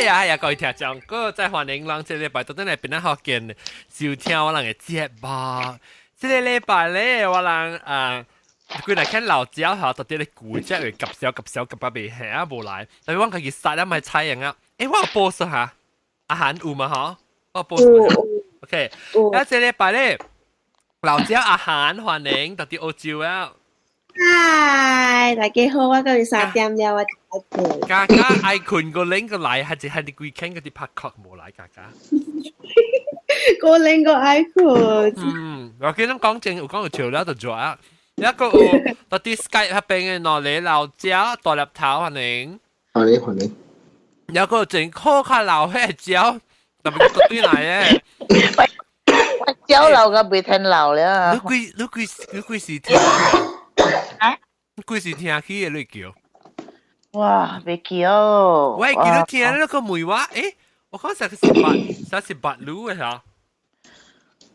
呀係啊，各位聽眾，閣再歡迎咱這禮拜倒轉來變仔福建收聽我人的節目。這个禮拜咧，我人啊，規來看老鳥吼，到底咧舊只會夾小夾小夾啊袂下啊無來，但是我家己殺了咪猜樣啊。欸，我有 post 哈，阿韓有嗎？吼，我 post。OK，啊，這禮拜咧，老鳥阿韓歡迎到佇澳洲啊。嗨，大家好，我今日3點了，我愛睏。家家愛睏個拎個來，還是還是規間嗰啲拍殼無來？家家。個拎個愛睏。嗯，我記得講正有講有笑了就做啊。一個有到佇 Skype 彼邊的喏，你老鳥大粒頭歡迎。歡迎歡迎。有個正好較老歲鳥，特別對來的。我鳥老個袂聽老了。你幾時聽？啊？你幾時聽起的你叫？哇，袂記哦。我會記得聽你個問我，欸，我講啥個是八，啥是八路的嚇？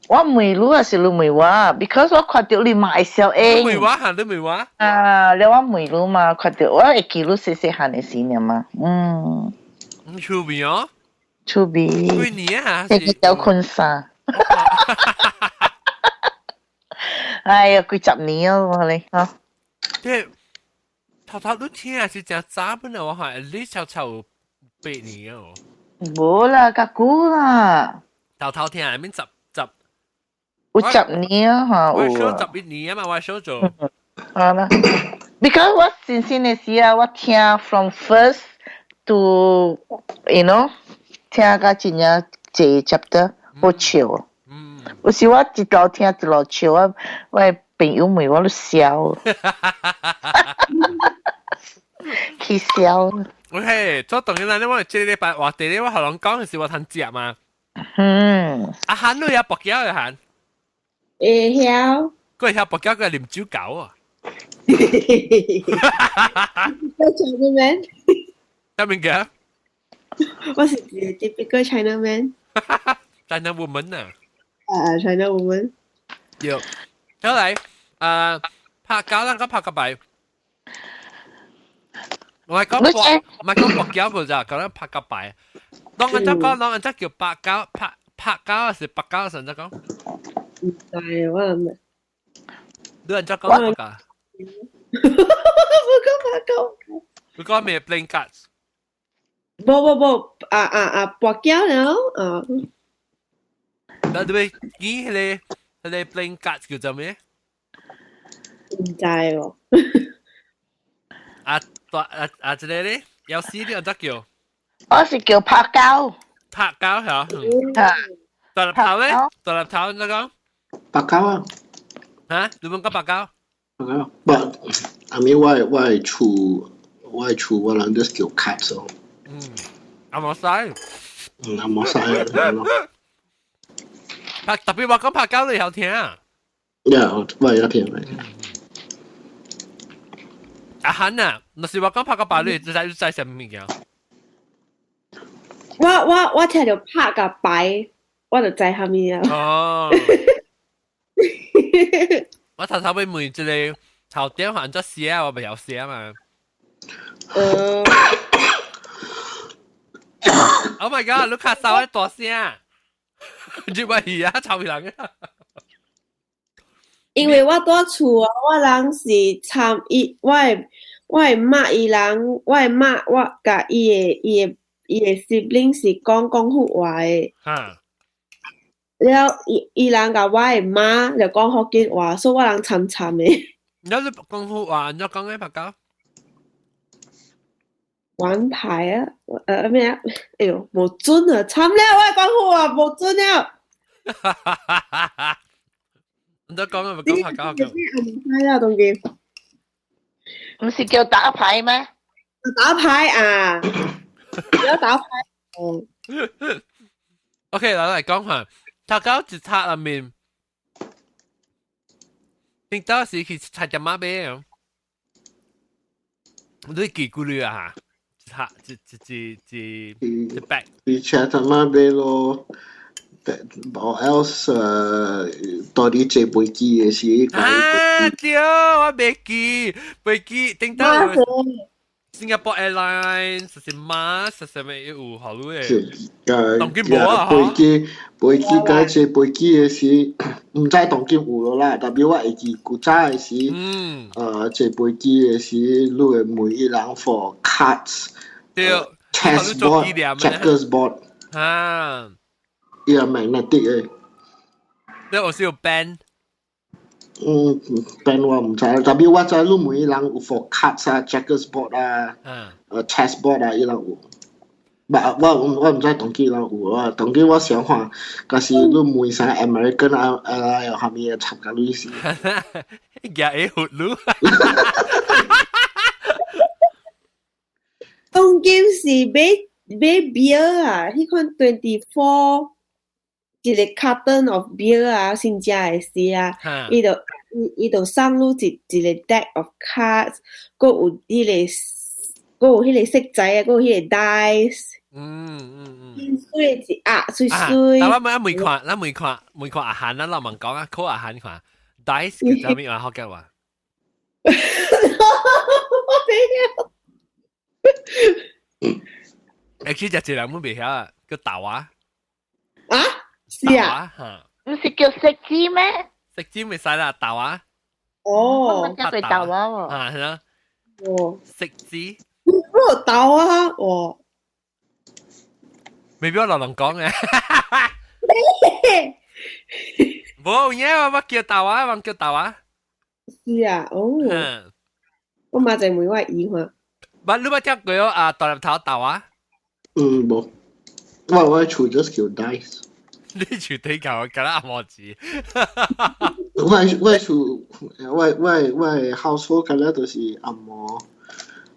我問你還是你問我？Because 我看到你嘛會笑應。問我嚇，你問我？啊，了我問你嘛，看到我會記你細細漢的時爾嘛，嗯。趣味哦。趣味。幾年啊？這個叫困衫。哎呀，幾十年哦，我咧，嚇。對，頭頭你聽是誠早本來我看你超超有8年哦。無啦，較久啦。頭頭聽面十十。有十年啊，嚇。我小11年啊嘛，我小做。好啦，because 我新鮮的時啊，我聽 from first to 聽到真正濟 chapter 好笑。嗯。有時我一路聽一路笑啊，我的朋友問我咧笑。去笑。 OK，做當然啦，你我這個禮拜話題咧，我予人講的是我通食嘛。嗯。阿韓你也跋筊的韓？會曉。閣會曉跋筊，閣會啉酒猴啊？我 China man。啥物件？我是一個 typical China man。 China woman 啊？啊，China woman。對，好來，拍膠咱閣拍個牌。我係講跋，唔係講跋筊個咋，講咱拍個牌。當人家講，當人家叫拍膠，拍拍膠還是跋筊？啥子講？毋知我毋。你按怎講拍膠？無講拍膠。你講咩 playing cards？無無無，啊啊啊，跋筊了啊。那對記彼個 playing cards 叫做咩？毋知喎。啊，大啊啊，這個咧，有時你按怎叫？我是叫拍膠。拍膠係啊。大粒頭咧，大粒頭按怎講？跋筊啊。嚇？你問講跋筊？跋筊，不，I mean 我的厝我人就是叫 cards 哦。嗯，阿冇使。嗯，阿冇使。拍特別話講拍膠你有聽啊？呀，我會聽，我會聽。阿韓啊，若是我講拍個牌，你知啥物件？我聽著拍共牌，我就知啥物啊。哦。我頭頭尾問一個頭點按怎寫，我袂曉寫嘛。Oh my god！你咳嗽會大聲，入來去啊，臭人啊！因為我蹛厝啊，我人是參伊，我的媽伊人，我的媽我佮伊的 sibling 是講廣府話的。了伊人佮我的媽就講福建話，所以我人摻摻的。你是廣府話，你講咩白講？玩牌啊，咩啊？哎喲，無準啊，慘了，我的廣府話無準了。你都講啊，咪講拍膠。唔知啦，當今。毋是叫打牌咩？打牌啊！要打牌。哦。 OK，來來講下，頭家一冊內面，你當時去菜店仔買啊？你記幾鐳啊？一冊一一一一一百。去菜店仔買咯。or else 到底坐飛機的時。啊對，我袂記，飛機頂到。Singapore Airlines 是馬，是啥物有好路的？當今無啊！飛機飛機改坐飛機的時，毋知當今有無啦，但是我會記古早的時，坐飛機的時，你會問伊人 for cards，對，chess board、checkers board，啊，伊個 magnetic 的。你有是有 band？嗯，pen 我毋知，但是我知你問伊人有 for cards 啊、checkers board 啊、chess board 啊，伊人有。我毋知當今人有啊，當今我想看，假是你問啥 American 啊啊，又蝦米插甲你是。夾會活路。當今是買買 beer 啊，彼款 24 一個 carton of beer 啊，新正的時啊，伊就送你一個 deck of cards，閣有彼個，閣有彼個色仔啊，閣有彼個 dice。水一壓，水水。但我每看，咱每看每看阿韓，咱老問講啊，考阿韓看 dice 叫啥物話福建話？我袂曉。 actually 就一人阮袂曉啊，叫豆啊。啊？是啊。毋是叫骰子咩？骰子袂使啦，豆啊。哦。叫做豆啊喎。啊，係啊。哦。骰子。我豆啊，哦。未必我落人講嘅。無影，我叫豆啊，我叫豆啊。是啊，哦。我嘛在問我姨看。捌你捌聽過啊？大粒頭豆啊？嗯，無。我厝 just 叫 dice。你厝底教敢若阿毛子。我厝我 household 敢若就是紅毛。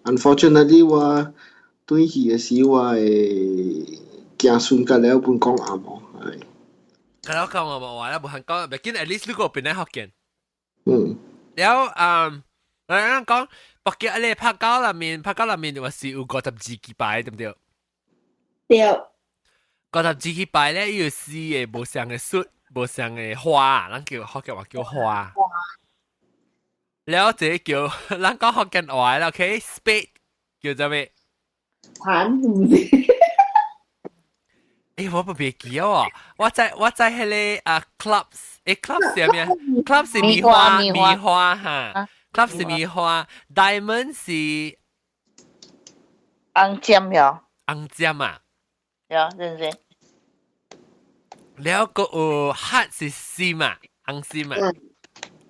Unfortunately，我轉去的時，我的子孫甲了本講紅毛，係。甲了講紅毛話，無閒講，袂緊，at least 你個邊咧福建。嗯。了嗯，我講北京你拍狗內面，拍狗內面話是有52支牌，對毋對？對。52支牌咧，伊有四個無相的術，無相的花，咱叫福建話叫花。了這個叫，咱講福建話啦，OK，spade 叫做咩？盤毋是。欸，我不別記哦，我知彼個啊 clubs，欸 clubs 是咩？clubs 是棉花棉花哈，clubs 是棉花，diamond 是紅針喲。紅針啊？喲，是毋是？了個有 heart 是心啊，紅心啊。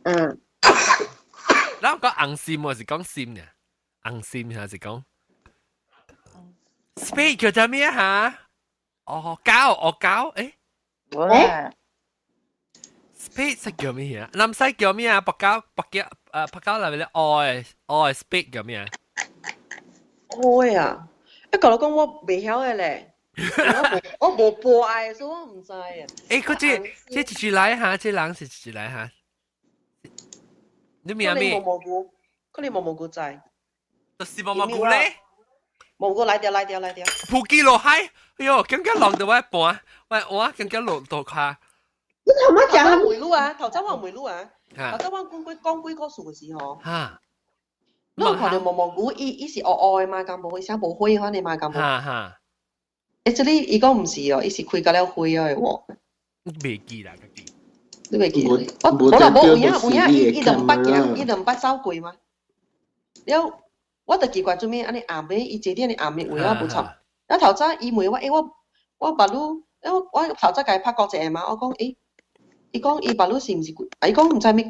嗯。咱講紅心，我是講心呢，紅心還是講？spade 叫做咩哈？哦，狗，哦狗，欸？欸？spade 是叫咩啊？南西叫咩啊？北狗，北京，北狗內面咧，愛愛 spade 叫咩啊？愛啊！一講講我袂曉的咧，我無播愛，所以我毋知啊。欸，佢這一句來哈，這人是一句來哈。你名咩？毛蘑菇，可能毛蘑菇知。就是毛蘑菇咧。毛菇來掉來掉來掉。普吉落海，哎喲，更加落到我一半，喂，我更加落到卡。你頭媽講梅露啊，頭先我梅露啊，頭先我講幾講幾個數字吼。嚇！你有看到毛蘑菇，伊是烏烏的嘛，敢無？伊啥無花款的嘛，敢無？哈哈。欸，這裡伊講毋是哦，伊是開甲了花的喎。袂記啦，家己。你袂記？我無啦，無有影有影，伊兩捌行，伊兩捌走過嗎？了，我就奇怪做咩按呢暗暝，伊坐佇按呢暗暝位我無插。了頭早伊問我，欸，我目女，我頭早共伊拍過一下嘛，我講，欸，伊講伊目女是毋是？啊，伊講毋知咩，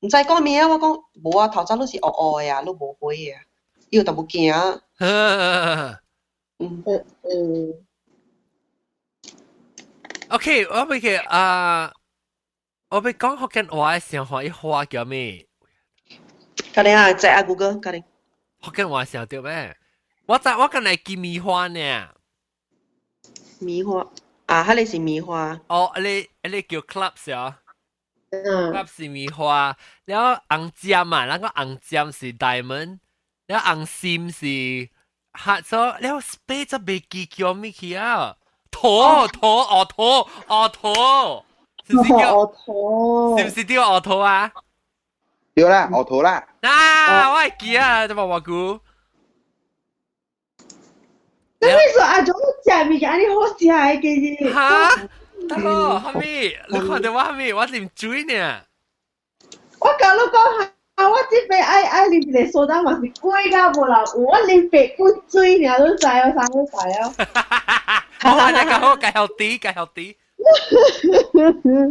毋知講咩啊？我講無啊，頭早你是烏烏的啊，你無花的啊，伊有淡薄驚。嗯嗯。 OK，我欲去啊，我欲講福建話的時候，伊花叫咩？可能啊，知啊，Google 可能。福建話想對咩？我知我敢會記棉花呢。棉花啊，彼個是棉花。哦，彼個叫 clubs 啊。嗯。 clubs 是棉花，了紅針嘛，咱講紅針是 diamond，了紅心是 heart，所了 spade 就袂記叫咩去啊？駝駝哦駝哦駝，是唔是叫？哦駝，是唔是叫哦駝啊？對啦，哦駝啦。啊，我會記啊，這毛蘑菇。你說阿種食物件，你好食的其實。哈？大佬，哈咪？你看到我哈咪？我啉水呢。我共你講哈，我這邊愛啉一个蘇打嘛是貴到無人有，我啉白滾水爾，你知哦，啥你知哦。好啊，你較好，較好啲，較好啲。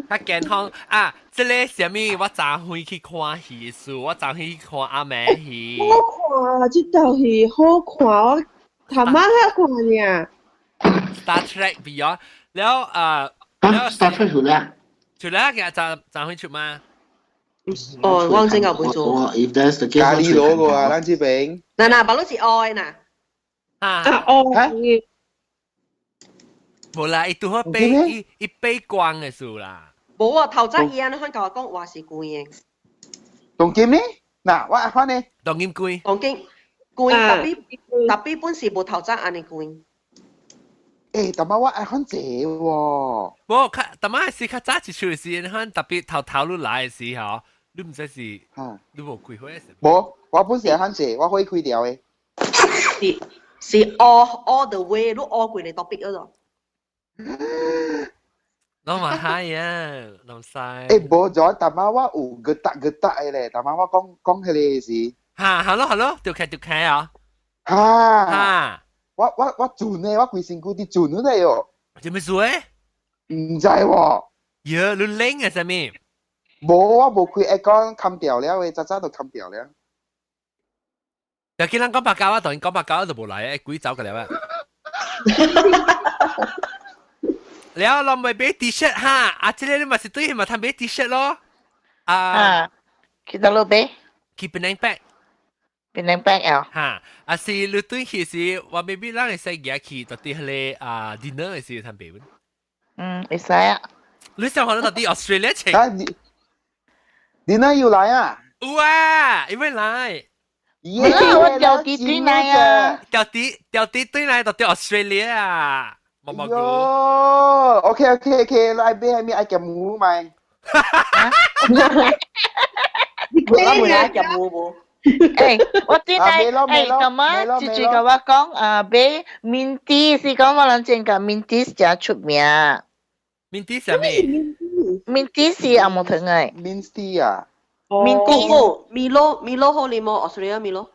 較健康啊！這个啥物？我昨昏去看戲數，我昨昏去看阿妹戲。好看，這套戲好看，我頭晚遐看爾。 Star Trek Beyond 了啊，啊，Star Trek 出來。出來嘅昨昏出嗎？哦，我正夠會做。 If that's the case，咖喱攞個啊，咱這邊。嗱嗱，白佬是愛嗱。啊哦，無啦，伊拄好背伊背光的事啦。無啊，頭早伊按呢款共我講話是貴的。當今呢？嗱，我阿款呢？當今貴。當今貴，特別特別本是無頭早按呢貴。欸，但係我愛看這喎。無，較，但係是較早一出的時，你看特別頭頭你來的時候，你毋知是，你無開會的時。無，我本是愛看這，我可以開掉的。是是 all the way，你 all 過嚟 topic 嗰度。攏嘛係啊，攏使。欸，無咗，但係我有getak getak 的咧，但係我講講彼个時。哈，hello hello，掉開掉開啊。哈。哈。我轉呢，我規身軀佇轉出來喲。做咩事誒？毋知喎。耶，你冷啊啥物？無，我無開 aircon，冚掉了的，早早就冚掉了。又見人講白膠啊，當然講白膠就無來，鬼走過了啊。了，攏袂買 T-shirt 哈，啊，這个你嘛是對嘛，通買 T-shirt 咯。啊，去佗落買？去 Penang Pack。 Penang Pack 啊。哈，啊是你對去時，我 maybe 咱會使行去到佇彼個啊 dinner 的時通買。嗯，會使啊。你想看到佇 Australia 穿？啊，dinner 要來啊？有啊，伊欲來。耶！我調弟對來啊！調弟調弟對來到佇 Australia 啊！毛毛菇。喲，OK OK OK，來買啥物愛夾毛咪？我問愛夾毛無？欸，我對來，欸，咁啊，直直共我講啊，買棉啲是講我人前講棉啲是誠出名。棉啲啥物？棉啲是紅毛糖的。棉啲啊？棉啲。Milo Milo 好啉無？Australia Milo。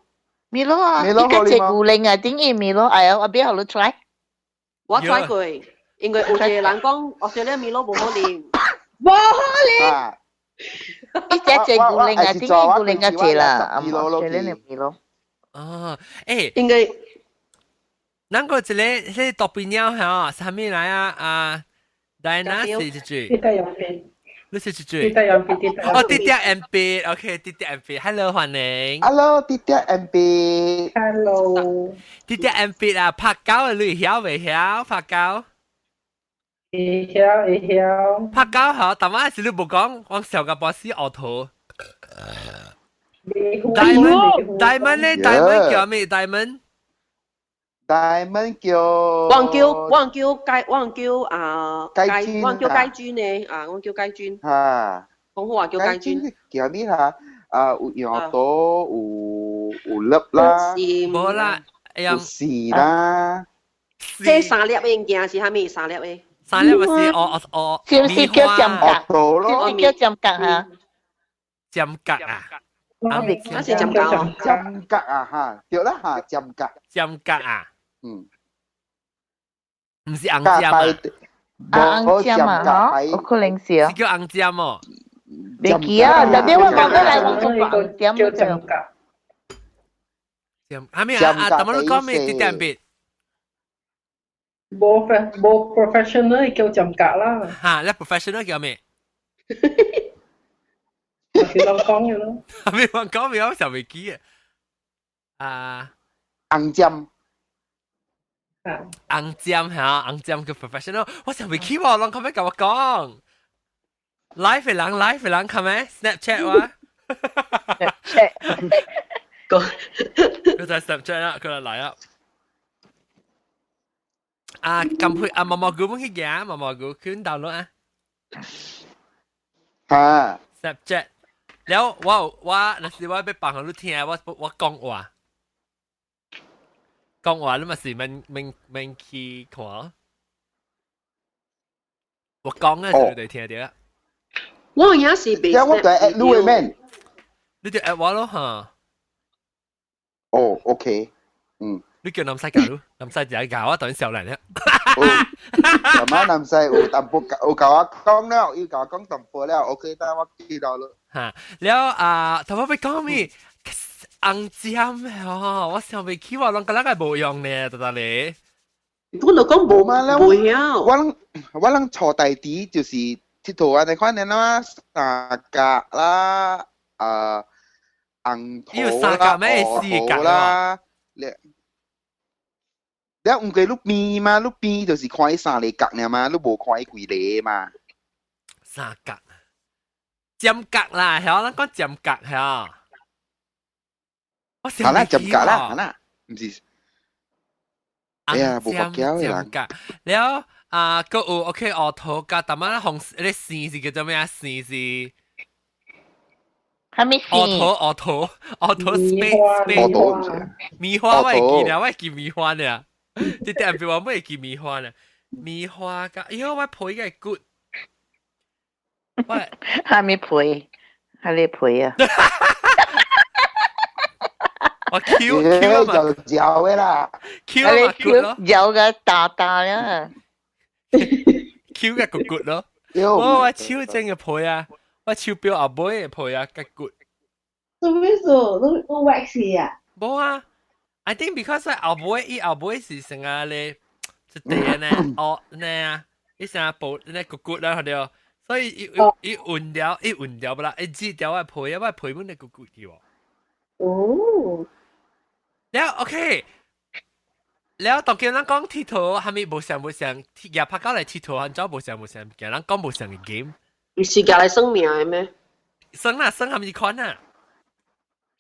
Milo 啊，伊個隻牛奶啊，頂伊 Milo，哎呀，我欲予你 try。我 try 過，因為有一個人講 Australia Milo 無好啉。無好啉。伊隻隻牛奶啊，頂伊牛奶啊濟啦，啊，Australia Milo。哦，欸，應該。咱個一个彼个杜賓鳥吼，啥物來啊？啊，Diana 是一句。滴滴楊變。你是一句。滴滴楊變，滴滴。哦，滴滴 M B，OK，滴滴 M B，Hello，歡迎。 Hello，滴滴 M B。 Hello。滴滴 M B 啊，拍狗你會曉袂曉拍狗？會曉會曉。拍狗吼，但係是你無講，我上個博士學圖。Diamond Diamond 咧，Diamond 叫咩？Diamond。 Diamond 叫。我叫我叫啊，雞我叫雞磚呢，啊，我叫雞磚。嚇。廣府話叫雞磚。叫咩嚇？啊，有羊肚，有粒啦。無啦，有絲啦。這三粒的物件是啥物？三粒的。三粒咪是哦哦哦。是毋是叫尖角？是毋是叫尖角啊？尖角啊！那是尖角。尖角啊嚇，對啦嚇，尖角。尖角啊！嗯，毋是紅尖啊？啊，紅尖啊，嗬，有可能是哦。是叫紅尖哦。袂記啊，特別我講過來，我講紅尖叫尖角。尖，啥物啊？啊，怎麼你講咩？啲點別？無 professional 叫尖角啦。嚇，你 professional 叫咩？是人講嘅咯。係咪我講咩？我就未記啊。啊，紅尖。紅尖嚇，紅尖叫 professional，我就未記喎，人可唔可以共我講？live 的人，live 的人，可咩？Snapchat 哇？Snapchat。佢就 Snapchat 啦，佢就來啦。啊，咁配啊，毛毛菇冇去行，毛毛菇佢 download 啊。嚇，Snapchat。了我我若是我欲放予你聽，我講話。講話你咪是免免免去看。我講嘅時你哋聽到。我也是被。我就 add 你嘅 man。你就 add 我咯嚇。哦，OK，嗯。你叫南西教咯，南西就教我等少年咧。尋晚南西有淡薄有教我講了，伊教我講淡薄了，OK，但我記到了。嚇，了啊，頭先講咩？紅針哦，我想袂起，我攏覺得係無用呢，得得咧。我就講無嘛，無曉。我攏錯大啲，就是佚佗按呢款的啦，三角啦，啊，紅桃啦，黃桃啦，了毋過你變嘛，你變就是看伊三个角爾嘛，你無看伊幾个嘛。三角，尖角啦，曉咱講尖角曉。我好啦，尖角啦，好啦，毋是。哎呀，無法教的人。了啊，閣有 OK 烏桃佮淡仔紅，彼個線是叫做咩啊？線是。啥物線？烏桃烏桃烏桃 spade spade。棉花我會記咧，我會記棉花呢。你啲人我會記棉花呢。棉花佮，哎喲，我皮個骨。喂，啥物皮？啥物皮啊？我 Q Q 嘛，就嚼的啦，Q 嘛骨咯，嚼個大大啦，Q 個骨骨咯。我手真嘅皮啊，我手錶後尾嘅皮啊，個骨。做咩做？攏攏 wax 啊？無啊，I think because 後尾伊後尾是成啊咧，一塊呢，哦呢啊，伊成日補呢骨骨啦，對，所以伊伊換掉，伊換掉不啦，伊剪掉我皮啊，我皮本嚟骨骨去喎。哦。了 OK，了當見咱講佚佗，係咪無相無相？也拍到來佚佗，按怎無相無相？見咱講無相嘅 game。你是舉來算命的咩？算啦，算係咪款啊？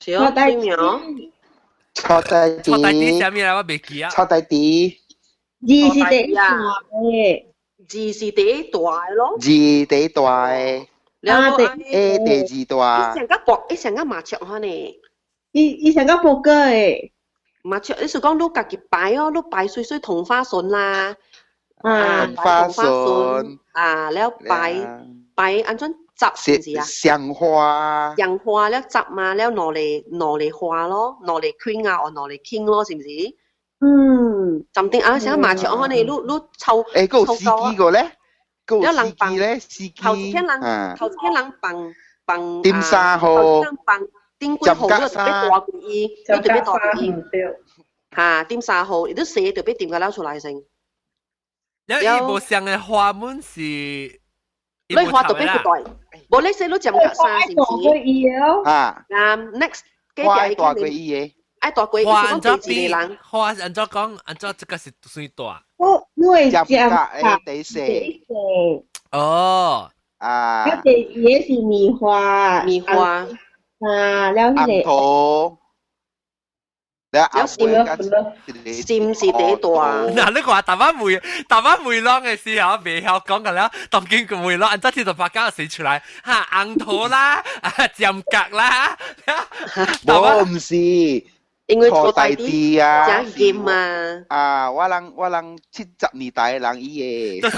是哦，算命。錯大啲，錯大啲，啥物來？我袂記啊。錯大啲。字是第一大嘅，字是第一大的咯。字第一大的。了後 A 第二大。伊成個博，伊成個麻雀款呢。伊伊成個撲克的。麻雀，你是講你家己擺哦，你擺水水同花順啦，啊，同花順，啊，了擺擺按怎執是毋是啊？香花，香花了執嘛，了攞嚟攞嚟花咯，攞嚟 queen 啊，或攞嚟 king 咯，是毋是？嗯，站定啊，成麻雀可能你你湊，誒，閣有司機個咧，閣有司機咧，司機，頭一天人，頭一天人放放，點三號，放。頂幾號你就別大過伊，你就別大過伊。嚇，點三號，伊都寫就別點個攞出來先。你伊無相的花門是，你花特別大，無你寫你尖角衫是毋是？啊。啊，next 花大過伊的。愛大過伊，花是講第一個人。花按怎講？按怎這個是算大？我我會尖角的第四。哦。啊。啊，第二個是棉花。棉花。啊，了彼個。紅桃，了心，心是第一大。嗱，你話台灣梅，台灣梅啷嘅時候，未曉講個了，當今個梅啷，按怎天就發家寫出來，哈，紅桃啦，啊，尖角啦。無，毋是，因為錯大啲啊，真金啊。啊，我人70年代的人伊的，就是，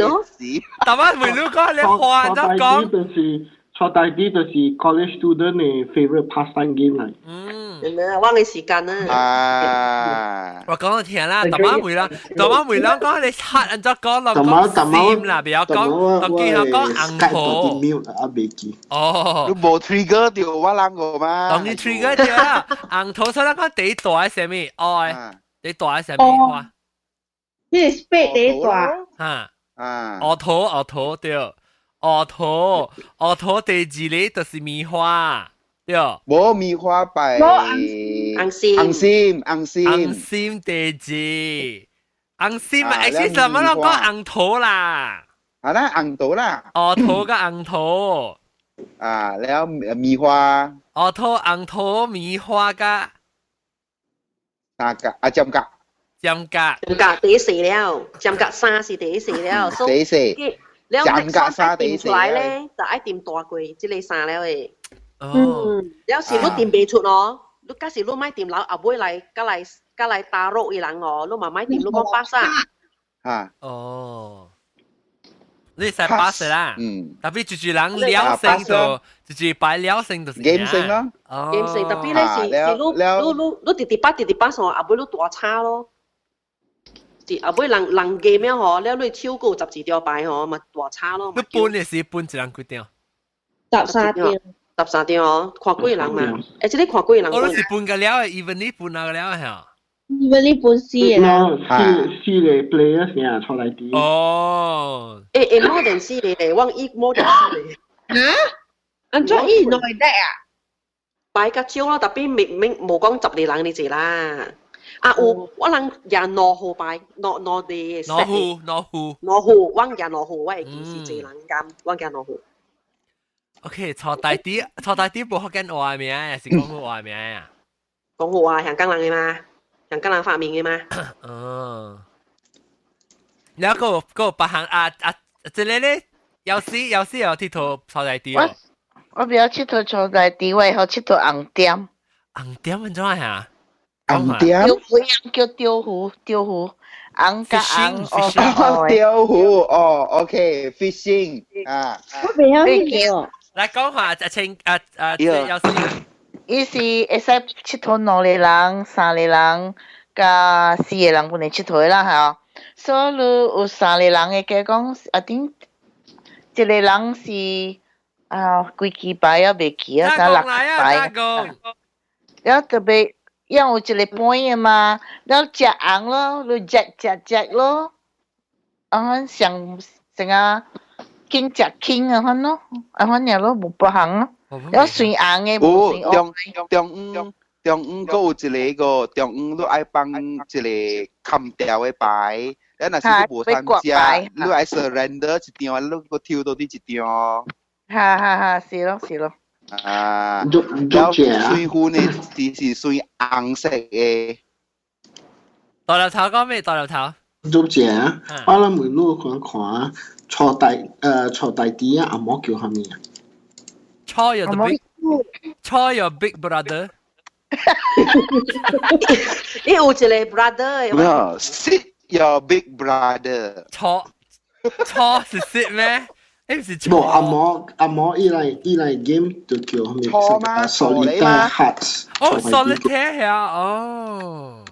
我是。台灣梅啷講你話，按怎講？錯大啲就是 college student 的 favorite pastime game 嚟。嗯，我嘅時間啊。啊！我講聽啦，大媽梅啦，大媽梅啦，講你黑按怎講咯，講心啦，不要講，當見佢講紅桃。啊，未記。哦。你無 trigger 到我人個嘛？當你 trigger 到啦，紅桃所以講第一大係啥物？哦，第一大係啥物花？呢個 spade 第一大。哈。啊。烏桃，烏桃對。烏桃，烏桃第二個就是棉花，對。無棉花擺。紅心，紅心，紅心，紅心第二，紅心啊，其實什麼攏講紅桃啦？係啦，紅桃啦。烏桃佮紅桃。啊，了棉花。烏桃、紅桃、棉花佮。三角啊，尖角。尖角。尖角第四了，尖角三是第四了。第四。了尖角三第四出來咧，就愛點大過這個衫了的。哦。了是你點袂出咯，你假使你買掂樓後尾來，甲來甲來打擾伊人哦，你嘛買掂，你講 pass 啊？嚇。哦。你使 pass 啦，嗯，特別就是人了性就，就是擺了性就是 game 性咯。哦，game 性，特別咧是是你你你你直直擺直直擺上，後尾你大差咯。是後尾人人 game 了吼，了你手閣有12張牌吼，嘛大差咯。你分的是分一人幾張？ 13張。 13張哦，看幾個人嘛？欸，這個看幾個人？我都是分個了，even 你分那個了嚇。 even 你分四個人。四四個 player 先出來啲。哦。欸欸，more than 四個咧，我伊 more than 四個。嚇？按怎伊兩個 deck 啊？牌較少咯，特別明明無講12人呢濟啦。啊有，我人贏兩號牌，兩兩個兩戶兩戶兩戶，我贏兩號，我會記是濟人監，我贏兩號。 OK，坐大啲，坐大啲無福建話名，還是講好話名啊？講好話，香港人的嘛，香港人發明的嘛。哦。然後閣有別項啊啊，這個咧，有時有時有佚佗坐大啲哦。我不要佚佗坐大啲，我會好佚佗紅點。紅點按怎啊？紅點？有叫釣魚，釣魚，紅甲紅哦，釣魚哦，OK，fishing 啊。我袂曉彼個。來講下阿清啊啊，有時。伊是會使佚佗兩個人、三個人、佮四個人分來佚佗啦，嚇。所以你有三個人的，假講啊頂一個人是啊幾支牌啊袂記啊，三六牌。了特別因有一個盤的嘛，了食紅咯，你食食食咯，啊上成啊緊食輕啊款咯，啊款爾咯，無別項咯。了算紅的，無算中中午中午閣有一個個中午你愛放一個砍掉的牌，你若是你無通食，你愛 surrender 一張，你閣抽到你一張。哈哈哈，是咯是咯。啊，了水分的是是算紅色的。大頭頭講咩？大頭頭。做者，我諗問你看看，坐大坐大啲啊，阿媽叫啥物啊？坐 your big，坐 your big brother。你有一個 brother。 No, sit your big brother。坐坐是 sit 咩？誒唔是無阿媽阿媽伊來伊來 game 就叫啥物？錯嗎？ Solitaire Hearts。哦，Solitaire 啊，哦。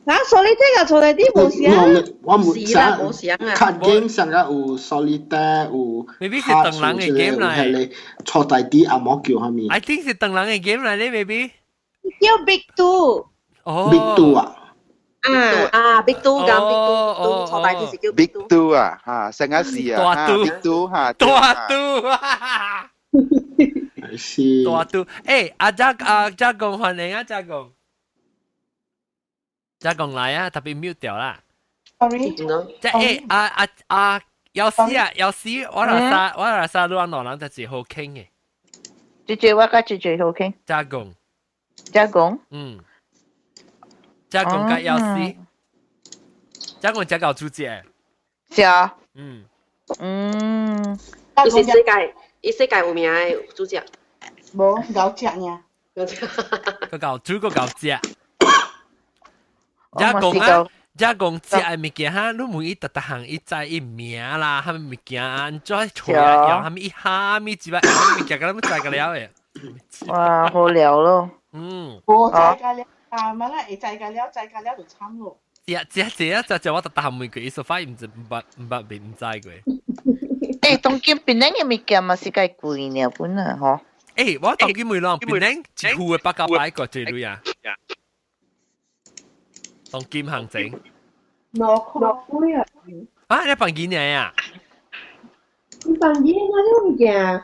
啊，Solitaire 佮坐大啲無相。我冇啦，無相啊。 Card game 上個有 Solitaire 有。 maybe 是唐人的 game 嚟。坐大啲阿媽叫啥物？I think 是唐人的 game 嚟咧，maybe。叫 Big Two。哦。 Big Two 啊。啊啊，Big Two 咁 Big Two，坐大啲是叫 Big Two 啊，嚇，成日是啊，大 Big Two 嚇，大 two，是大 two，誒，阿家阿家公歡迎啊，家公，家公來啊，特別 mute 掉啦。 Sorry，即係阿阿阿有時啊，有時我若啥我若啥，你兩人就是好傾嘅。姐姐我佮姐姐好傾。家公，家公，嗯。加公佮有時，加公加搞主角。是啊。嗯。嗯。伊是世界，伊世界有名的主角。無𠢕食爾。個𠢕煮個𠢕食。加公啊，加公食的物件哈，你問伊逐逐項伊知伊名啦，啥物物件按怎揣啊，啥物伊蝦米之外，物件，敢若知個了的。哇，好料咯。嗯。無知個了。啊，咪啦，會知個了，知個了就慘咯。食食食啊，食食我逐逐項問過，伊說發毋知毋捌毋捌袂毋知過。欸，當今檳城的物件嘛是較貴爾本啊，吼。欸，我當今問人檳城一副的八九百個濟鐳啊？當今行情。2塊啊！啊，你放幾年啊？你放幾年我都物件。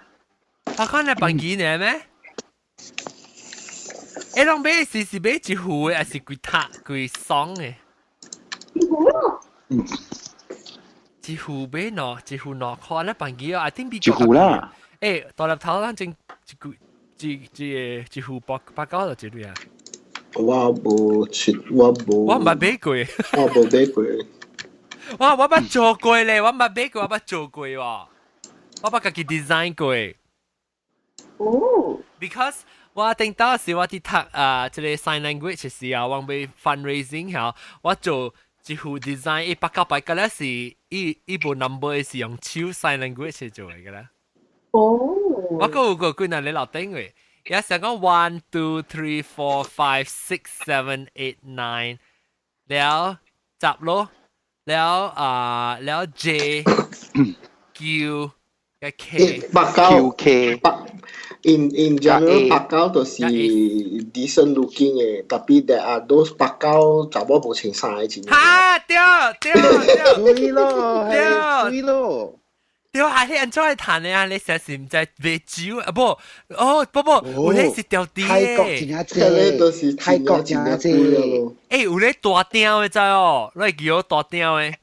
我看你放幾年咩？欸，攏買是是買一副的，還是規塔規雙的？一副咯。一副買兩，一副2塊，你放幾啊？I think 比一副啦。欸，大粒頭咱正一句一一個一副八八九就一鐳啊。我無出，我無。我毋捌買過。我無買過。我我捌做過咧，我毋捌買過，我捌做過喎。我捌家己 design 過。哦。 Because 我頂到時我佇讀啊，這個 sign language 時啊，我欲 fundraising 嚇，我做一副 design 伊撲膠牌，個咧是伊伊部 number 是用手 sign language 做的個啦。哦。我閣有個幾若咧樓頂位，也是講 one two three four five six seven eight nine，了十咯，了啊了 J Q 嘅 K。撲膠 Q K In general 撲膠就是 decent looking 的，tapi there are those 撲膠查某無穿衫的真。哈對對對，對咯，對對咯。對啊，你按怎會談的啊？你實是毋知賣酒啊？不，哦，不不，有咧是掉地泰國真正濟，泰國真正濟。欸，有咧大張的知哦，你會記得大張的。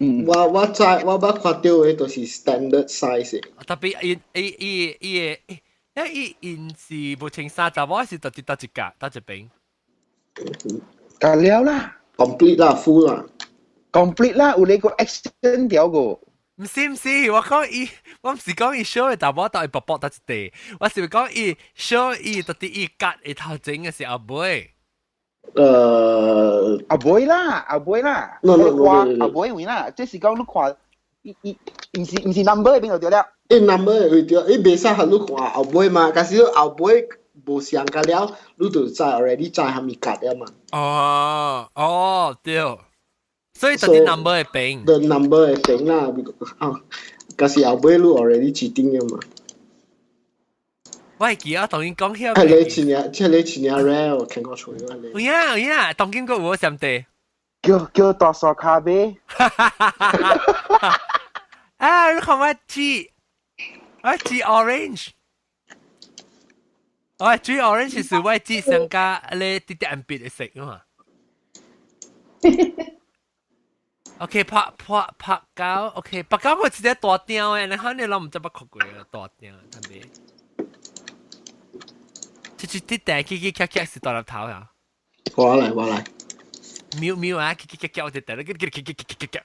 嗯，我知，我捌看到的都是 standard size 的。 Tapi 伊伊伊伊的，欸，伊𪜶是無穿衫，查某是佗佗一格，佗一邊。夠了啦，complete 啦，full 啦，complete 啦，有你個 action 條個。毋是毋是，我講伊，我毋是講伊 show 的查某佗伊薄薄佗一塊，我是講伊 show 伊到底伊割伊頭前的是後尾。後尾啦，後尾啦， no no 看後尾位啦，這是講你看，伊伊毋是毋是 number 邊就對了。伊 number 會對，伊袂使予你看後尾嘛，假使後尾無相甲了，你就知 already 知蝦米格了嘛。哦哦對。所以就啲 number 會變。 The number 會變啦，啊，假使後尾你 already 指定了嘛。我會記啊，當然講起。係你前日，即係你前日 rare 我聽過錯咗你。有影有影，當今閣有上帝。叫叫大傻咖啡。啊！你看我煮，我煮 orange。我煮 orange 是我煮上加咧啲啲暗別的色啊嘛。OK，拍拍拍膠，OK，拍膠我一個大張的，你可能攏毋知捌看過啊，大張特別。這這啲地起起咔咔是大粒頭啊！我來我來。喵喵啊！起起咔咔，我就得啦，起起起起起起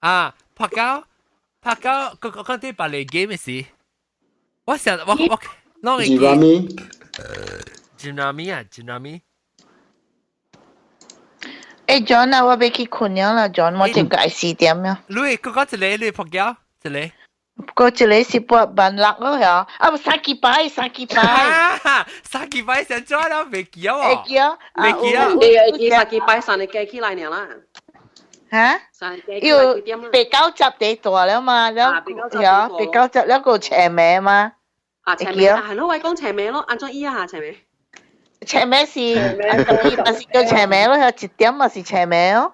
啊！拍膠拍膠，我我講啲白嚟 game 的事，我成我我攏會記。 Gin rummy 啊，gin rummy。欸，John 啊，我欲去睏了啦，John，我這個4點了。你閣講一個，你撲膠一個。閣一個是撥萬六咯，嚇！啊，無三支牌，三支牌。三支牌先怎了？袂記啊？會記啊？袂記啊？會記三支牌，三個加起來爾啦。嚇？要八九十地大了嘛，了嚇八九十了閣斜暝嘛。啊，斜暝啊，係咯，我講斜暝咯，按怎伊啊斜暝？斜暝是，嘛是叫斜暝咯，1點嘛是斜暝哦。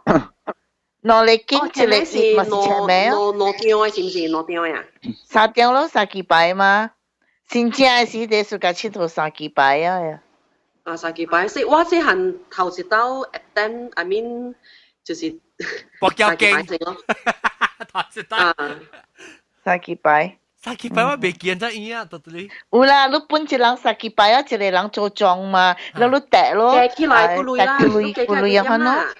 兩個景一個是嘛是斜暝哦。兩張的是毋是兩張的啊？三張咯，三支牌嘛。新正的時陣是共𨑨迌三支牌啊。啊，三支牌，是我細漢頭一道 attend，I mean 就是博交經咯。頭一道。三支牌。三支牌我袂記得伊啊，到底。有啦，你分一人三支牌啊，一個人做莊嘛，然後你疊咯，加起來幾鐳啦，幾鐳幾鐳啊，咯。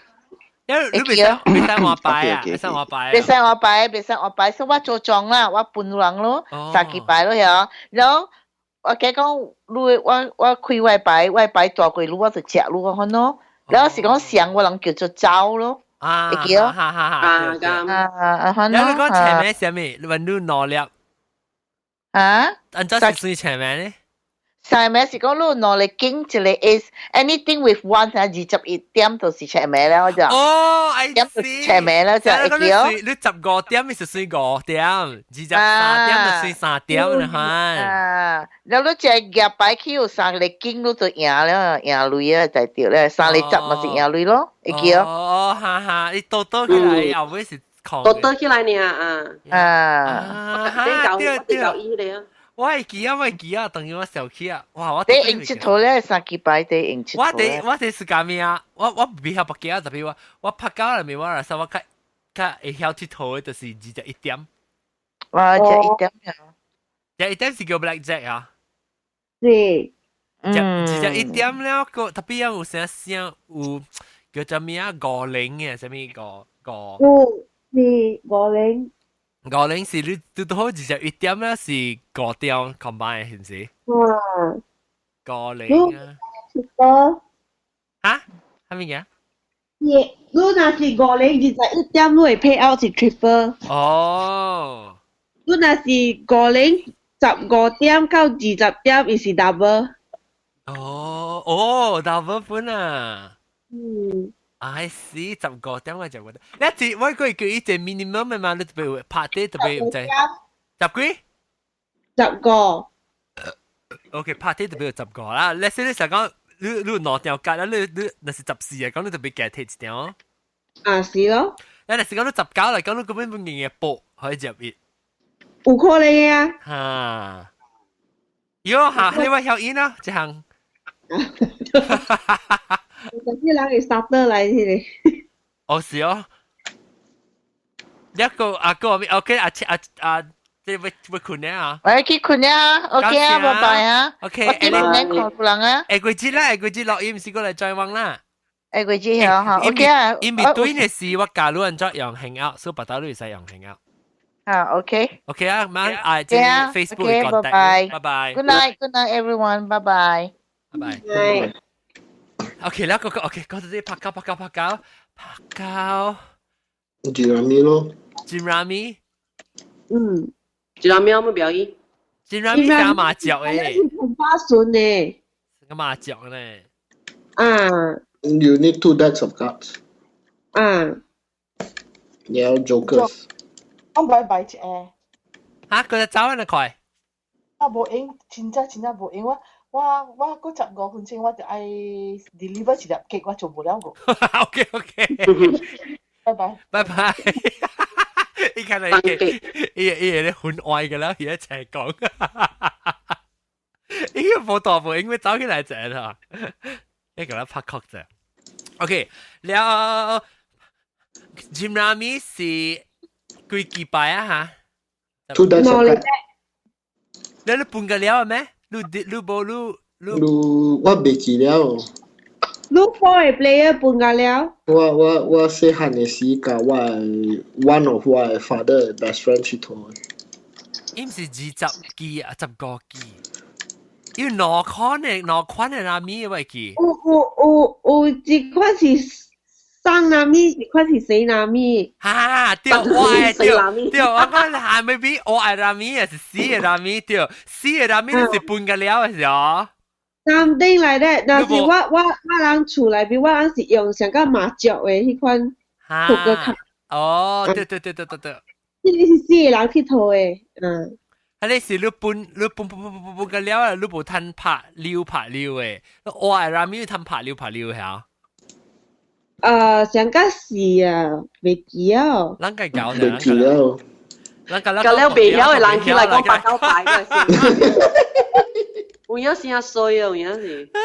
因為你袂使袂使換牌啊，袂使換牌。袂使換牌，袂使換牌，所以我做莊啦，我分人咯，三支牌咯，嚇。然後我記講，你我我開我牌，我牌大過你，我就食你款咯。然後是講上我人叫做走咯。啊，會記哦。哈哈哈。啊，咁。啊啊啊！然後你講前面啥物？你問你兩粒。啊？按怎是算前面咧？上面是講你兩個景一個 is anything with one 啊，21點就是斜暝了就。哦，I 點就斜暝了就會記哦。你15點是算5點，23點就算3點啦哈。啊，然後你這夾牌去有三個景，你就贏了，贏鐳啊，就對了。三個十嘛是贏鐳咯，會記哦。哦，哈哈，你倒倒起來後尾是空。倒倒起來呢啊。啊。對對對。我會記啊，我會記啊，等於我想起啊，哇！我你用𨑨迌咧，三支牌你用𨑨迌。我第我第是幹咩啊？我我袂曉撲膠，特別我我撲膠內面我來說我較較會曉𨑨迌的，就是21點。哇，21點啊！ 21點是叫 black jack 啊？是。21點了個，特別有啥聲有叫做咩啊？五零嘅，啥物五五？有是五零。五零是你拄拄好21點咧，是五點 combine 是毋是？嗯。五零啊。 Triple。嚇？係咪嘅？你若是5零21點，你會 pay out 是 triple。哦。你若是5零15點到20點，伊是 double。哦哦，double 分啊！嗯。 I see，15點我就覺得，你一我個叫伊隻 minimum 嘅嘛，你特別拍啲特別唔知十幾？十個。 OK，拍啲特別十個啦。你先你成講，你兩條格啦，你若是14啊，講你特別夾提一條。啊，是咯。你若是講你19嚟講，你根本本嘅博可以入一。有可能啊。哈。喲哈，你話曉音啊？這項。嗰啲人會殺得來這個。哦，是哦。一個阿哥，OK，阿阿阿，這要要困咧啊！我要去困啊，OK 啊，拜拜啊。 OK，我去困咧，看人啊。下季節啦，下季節落雨唔是過嚟再望啦。下季節嚇嚇，OK 啊。因為對嘅時我教你人作用 hang out，所以白頭你使用 hang out。啊，OK。 OK 啊，晚啊，這 Facebook 拜拜，拜拜。 Good night，good night everyone，拜拜。拜拜。OK 啦，個個 OK，嗰陣拍膠拍膠拍膠拍膠。 Gin Rummy 咯。 Gin Rummy。嗯。 Gin Rummy 有冇表演？Gin Rummy 打麻雀誒。同巴順呢？個麻雀呢？啊。 You need two decks of cards. 啊。 Yeah, jokers. 我拜拜一下。嚇！佢就走緊嚟快。我無閒，真正真正無閒。我閣15分鐘，我就愛 deliver 一粒 cake，我做無了個。 OK OK。拜拜。拜拜。伊看來伊伊伊咧婚外嘅啦，伊一齊講。伊個無大無因為走起來者啦，你共佢拍曲啫。OK，了 Gin Rummy 是幾幾擺啊？嚇？ Two decks of cards。你半個了咩？你你無你你我袂記了。你 four 個 player 半個了？我細漢的時，共我 one of 我的 father 的 best friend 𨑨迌。伊毋是20支啊，15支。有兩款的，兩款的 rummy 我會記。有有有有一款是生 rummy，一款是死 rummy。哈，對，我愛對對，我講係咪比我愛 rummy 還是死的 rummy 對，死的 rummy 是半個了的是哦。 Something like that，但是我人厝內邊，我人是用上個麻雀的彼款撲克卡。哦，對對對對對對。這個是四個人𨑨迌的，嗯。啊！你是你半你半半半半半個了啊！你無趁拍溜拍溜的，我愛 rummy 趁拍溜拍溜嚇。上個是啊，袂記啊。咱個搞袂記了。咱個搞了袂曉的人起來講八九牌個是。有影聲衰啊，有影是。啊！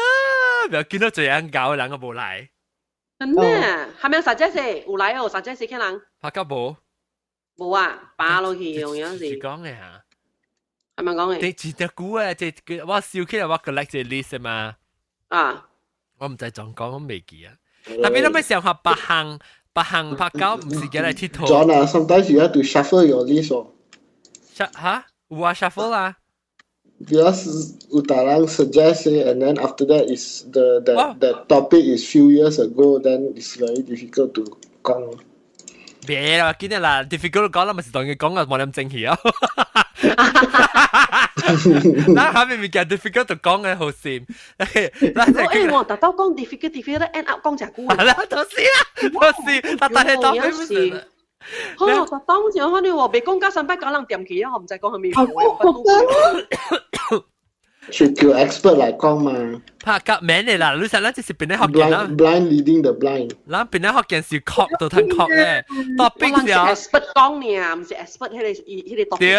不要見到這樣搞，人個無來。真的，係咪實際是有來哦？實際是看人。拍甲無？無啊，拔落去有影是。是講的嚇。係咪講的？你記得久啊，這我燒起來我 collect 這 list 嘛。啊。我毋知怎講，我未記啊。特別你咪想下別項別項拍狗，毋是叫來𨑨迌。 John 啊，sometimes you have to shuffle your list 哦。嚇？有啊，shuffle 啦。 Because 有大人 suggest it, and then after that is the topic is few years ago, then it's very difficult to 講。別啦，今日啦，difficult 講啦，咪是當佢講啊，冇咁正氣啊。咱下面物件 difficult 就講嘅好閃。咱就我特登講 difficult difficult end up 講真久。係啦，就是啦，就是，但係當佢唔是。好，特登就可能話未講加三百九人掂起啊，我唔知講係咩。 should 叫 expert 來講嘛。拍夾名嚟啦，你實咱就是邊咧學見啦。 Blind leading the blind。咱邊咧學見是確都通確咧，topic 是 expert 講呢，唔是 expert 彼個 topic。對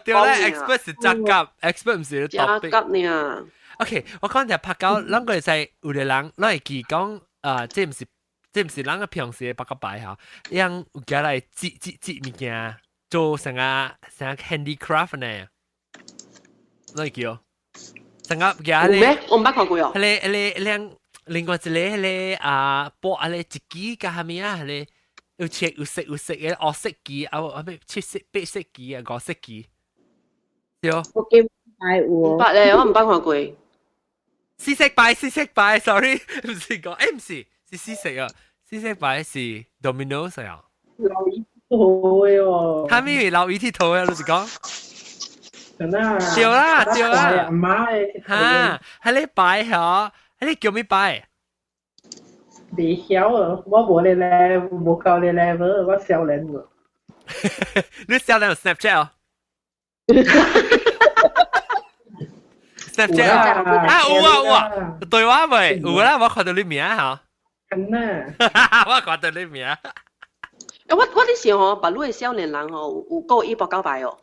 對咧，expert 是雜夾，expert 唔是 topic。雜夾呢。 OK，我講就拍狗，咱個係有個人，咱會記講啊，這毋是咱個平時的八卦牌嚇，樣有加來織織織物件，做成個成個 handicraft 呢，你會記哦？成個加咧，我毋捌看過哦。彼個兩另外一個彼個啊，播啊咧一支加啥物啊？彼個有切有色有色的黑色機啊，啊咩七色八色機啊，五色機，對。我記唔有。毋捌咧，我毋捌看過。四色牌，四色牌，sorry，唔是講，唔是，是四色啊，四色牌是 Domino's 啊。老姨好嘅喎。係咪老姨鐵頭啊？你是講？真啊。對啦對啦。阿媽嘅。嚇，係你擺嚇，係你叫咩擺？未曉啊，我無咧咧，無夠咧 level，我少年喎。你少年有 Snapchat 哦？Snapchat 啊，有啊有啊，對話未？有啦，我看到你名嚇。真啊！我看到你名。我啲時候，白女嘅少年人吼，有過伊博交牌哦，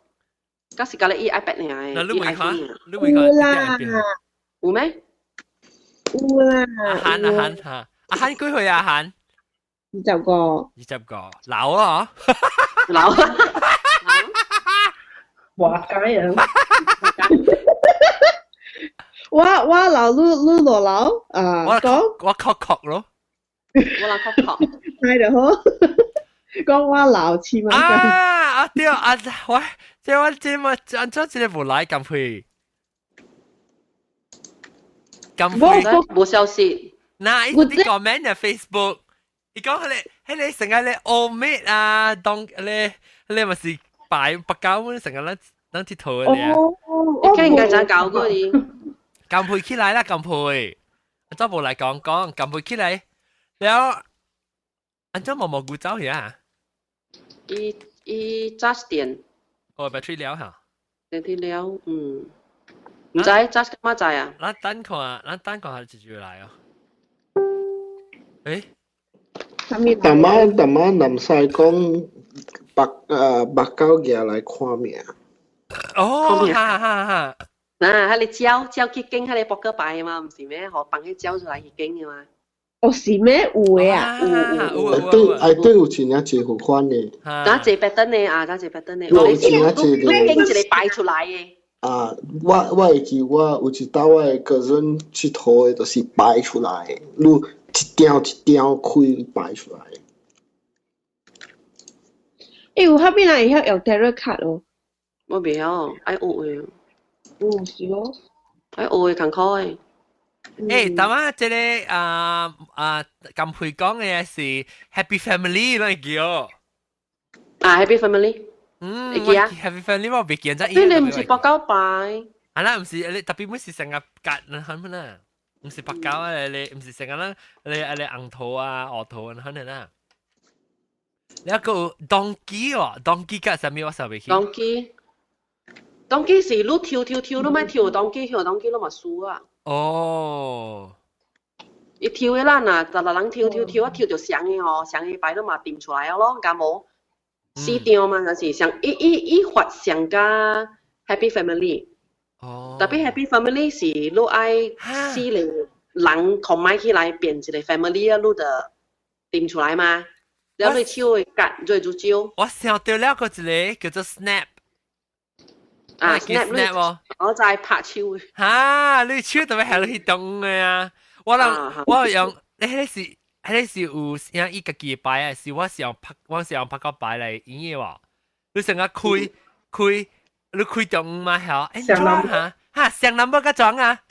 嗰時隔你伊 iPad 爾嘅，伊 iPhone 你未看？啦，有咩？有啦。阿韓阿韓嚇，阿韓幾歲啊？阿韓？ 20個。20個，老啊！老。話解啊！我老你你偌老啊？我講我確確咯。我老確確。係就好。講我老起碼。啊啊對啊！喂，這我這麼按怎這個無來咁配？咁配無消息。嗱，伊啲 comment 喺 Facebook，伊講佢哋，佢哋成日咧歐美啊，當咧，佢咪是擺白膠，成日咱咱佚佗嘅咧。哦，你應該怎搞過啲？撳配起來啦，撳配。怎無來講講，撳配起來，了，按怎毛毛菇走去啊？伊伊 charge 電。哦，battery 了嚇。 battery 了，嗯。唔知 charge 幹嘛知啊？咱等看，咱等看下直接來哦。誒？逐晚逐晚南西講白白狗行來看命。哦，哈哈哈！嗱，喺你招招去經，喺你撲克牌嘛，唔是咩？學放啲招出來去經嘅嘛。哦，是咩？有嘅啊？有有。對，哎對，有真正濟好款嘅。嗱，濟 pattern 嘅啊，嗱，濟 pattern 嘅。有真正濟你經一個擺出來嘅。啊，我會記我有一道我的 cousin 佚佗的，就是擺出來，你一張一張開擺出來。欸，有啥物人會曉用 tarot card 哦？我袂曉，愛學的。嗯，是咯。愛學的艱苦的。欸，頭仔這個啊啊，金佩講的是 Happy Family 攏會記哦。啊，Happy Family。嗯，會記啊，Happy Family 我未見咗。你唔是博交牌？啊啦，唔是，你特別每是成個格啊，係咪啊？唔是白膠啊，你唔是成個啦，你你紅桃啊、烏桃啊，可能啊。你一個 donkey 哦，donkey 格啥物我受袂起。 donkey，donkey 是你跳跳跳，你莫跳 donkey，跳 donkey 你嘛輸啊。哦。伊跳的咱啊，十六人跳跳跳，啊跳著相的吼，相的牌你嘛掂出來咯，敢無？四張嘛，就是上伊伊伊發上加 Happy Family。哦。特別 Happy Family 是你愛四個人 combine 起來變一個 family 啊，你就掂出來嘛。了你手會割，就會招。我想到了個一個叫做 Snap。啊，Snap 喎。我在拍手。哈，你手特別係去動的啊！我人我用，你彼是彼是有像伊家己的牌啊，是我是用拍，我是用拍個牌來演的喎。你成日開開，你開中嘛曉？欸，上嚇嚇上 number 個裝啊？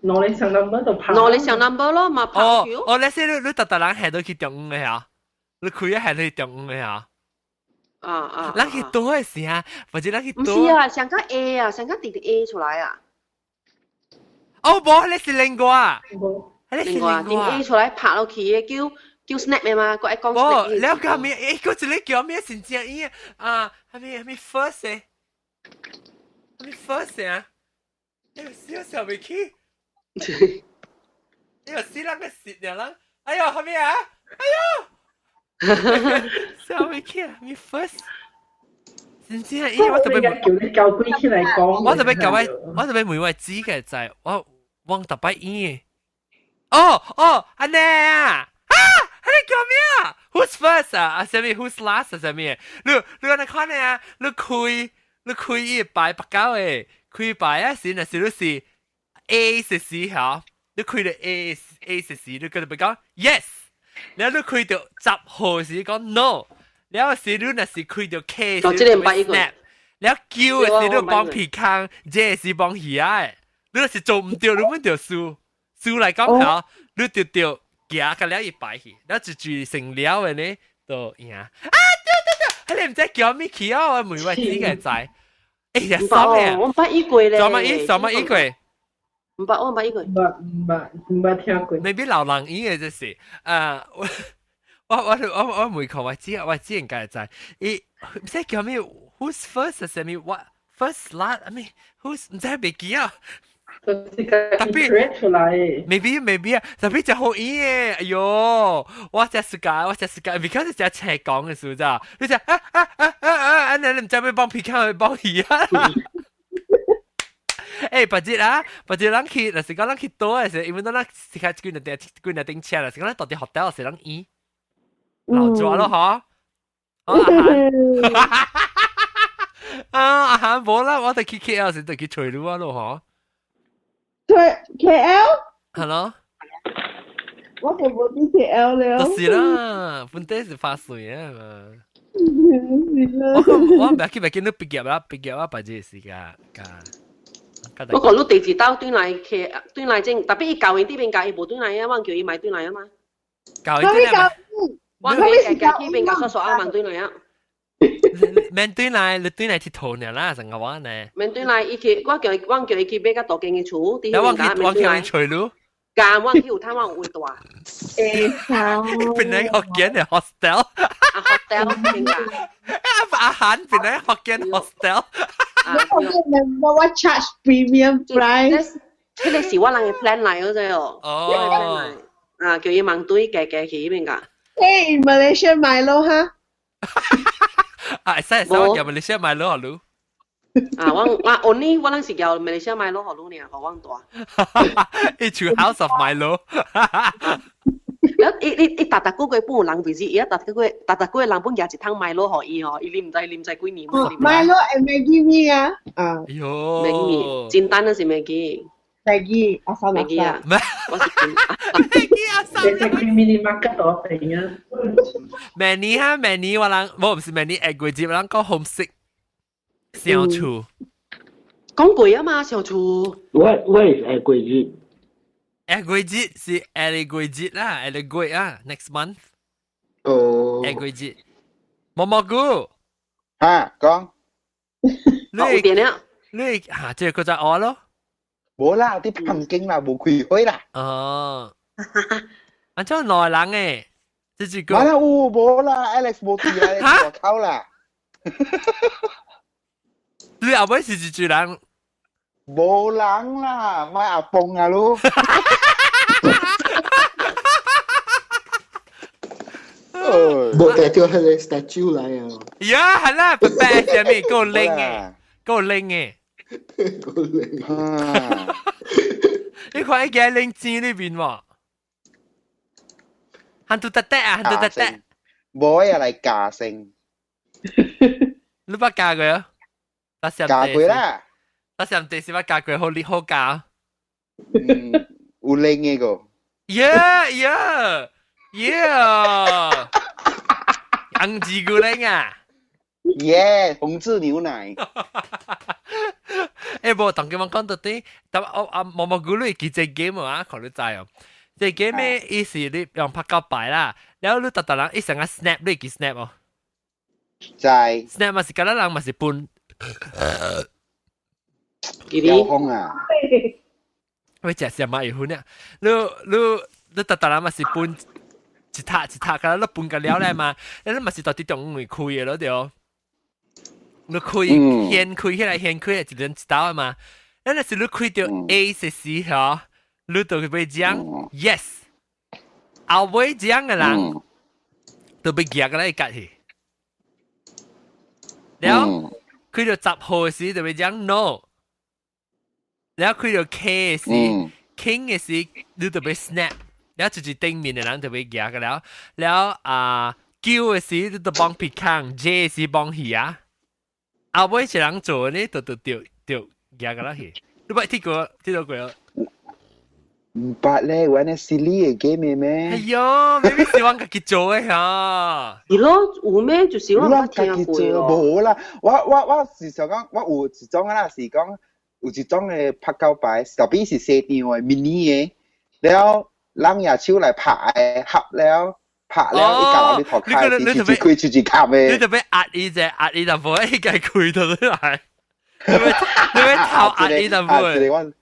攞你上 number 就拍。攞你上 number 咯，嘛拍哦哦，你先你你特特人下到去中嘅嚇，你開一下去中嘅嚇。啊啊！咱去倒的時啊，或者咱去唔是啊，上個 A 啊，上個直直 A 出來啊。哦，無，你是另外。另外，定 A 出來拍落去的，叫叫 snap 的嘛，閣愛講 snap。無，了解咩？欸，閣一個叫咩？真正伊啊，啥物啥物 first 的，啥物 first 啊？哎呦，笑笑袂起。哎呦，死人個死了人！哎呦，啥物啊？哎呦！笑袂起啊！你 first。真正，因為我特別叫你教鬼起來講。我特別教我，我特別問我知嘅就係我忘特別演。哦哦，按呢啊！啊，彼個叫咩啊？Who's first 啊？啊，啥物？Who's last 啊？啥物？你你按呢看呢啊？你開你開伊牌白膠的，開牌啊時，若是你是 A 是時嚇，你開到 A A 是時，你閣特別講 yes。然後你開到10號時講 no。了時你若是開到 K 時，snap。了 Q 的時你幫皮康，J 是幫魚仔的。你若是做毋對，你本就輸。輸來講吼，你就著行個了伊擺去，了就住成了的呢，就贏。啊對對對，你毋知叫咩去啊？我問我自己會知。欸，呀，爽咧！我毋捌伊過咧。什麼伊？什麼伊過？毋捌，我毋捌伊過。毋捌毋捌毋捌聽過。 maybe 老人院的這是，啊，我我我我我問看我知我知應該會知。伊毋知叫咩？Who's first？啥物？What first lot？I mean who's 毋知袂記啊。特別出來。 maybe maybe 啊，特別真好演嘅，哎喲，我真世界，我真世界，because 真斜講嘅時候咋，你就啊啊啊啊啊，你唔知欲幫皮卡去幫魚啊？欸，別日啊，別日咱去，若是講咱去倒嘅時，因為咱是較幾若頂幾若頂車啦，是講咱到佇 hotel 時咱演，老抓咯嗬。啊阿涵無啦，我哋去 KL 時就去揣你啊咯嗬。對 KL？係咯。我就無佇 KL 了。就是啦，本地是發水啊嘛。是啦。我我唔去，袂見你畢業啦，畢業啊，別日時間間。我講你第二道轉來去，轉來正，特別伊教因這邊教，伊無轉來啊，我叫伊買轉來啊嘛。教因轉來。我叫伊家去邊教說說啊，問轉來啊。免轉來，你轉來𨑨迌爾啦，成個話呢。免轉來，伊去，我叫伊，我叫伊去買較大間的厝，佇彼邊教免轉來。揣你。教我去有探我有位住。欸，好。變來福建的 hostel。啊，hostel 邊教。阿韓變來福建 hostel。我我我 charge premium price。這個是我人的 plan 來嗰隻哦。哦。啊，叫伊問對加加去彼邊教。欸，Malaysia Milo 哈？啊，會使會使，我叫馬來西亞 Milo 予你。啊，我我 only 我攏是叫馬來西亞 Milo 予你爾，予阮帶。伊厝 House of Milo。了，伊伊伊逐逐個月本有人 visit，伊啊逐個月逐逐個月人本舉一桶 Milo 予伊吼，伊啉毋知啉知幾年。 Milo and Maggi 麵啊。啊。喲。 Maggi，簡單的是 Maggi。 Maggi，阿三 Maggi 啊。我是 Maggi 阿三。你食 mini market 多平啊。明年哈，明年我人，無毋是明年下個月，我人講 homesick 想厝。講過啊嘛，想厝。我我是下個月。下個月是下個月啦，下個月啊，next month。哦。下個月。毛毛菇。哈，講。你有電了。你嚇，這個就學咯。無啦，啲旁經啦，無開會啦。哦。按照內人誒，這句歌。冇啦，有無啦，Alex 無去啊，外口啦。你後尾是一句人？無人啦，買阿公啊咯。無帶著彼個 statue 來啊！呀，係啦，白白啥物夠靚嘅，夠靚嘅，夠靚。你看伊個拎錢裏邊喎，很多得得啊，很多得得。無啊來教先。你捌教過啊？教過啦。我上第時捌教過，好你好教。嗯，有靚嘅個。 Yeah yeah yeah！紅字牛奶啊！耶，紅字牛奶。欸，無，當今我講到底，但我啊毛毛菇你記這 game 啊，看你知哦。這 game 咧，伊是你用拍膠牌啦，然後你逐逐人一成個 snap，你會記 snap 哦？知。 snap 嘛是敢若人嘛是分。有風啊！我食什麼會分啊？你你你逐逐人嘛是分一塔一塔，敢若你分個了咧嘛？你嘛是到佇中央位開的咯對。你開掀開起來，掀開來一人一刀嘛。咱若是你開著 A 時吼，你就欲講 yes。後尾講的人，就欲舉過來割去。了開著十號時就欲講 no。了開著 K 時，King 的時，你就欲 snap。了就是頂面的人就欲舉個了。了啊，九的時你就幫皮康，J 時幫魚啊。後尾一人做呢，就就就就舉個落去。你捌聽過？聽到過？毋捌咧，玩那 silly 的 game 咩？哎喲，明明是阮家己做的哈。是咯，有咩就是我捌聽過咯。無啦，我我我是想講，我有一種啦，是講，有一種嘅拍狗牌，特別是細張嘅 mini 嘅，了人也手來拍嘅，合了拍了，伊夾落你頭開，是一開就一冚嘅。你特別壓伊隻壓伊就無，伊家開到出來。你欲頭壓伊就無。這個我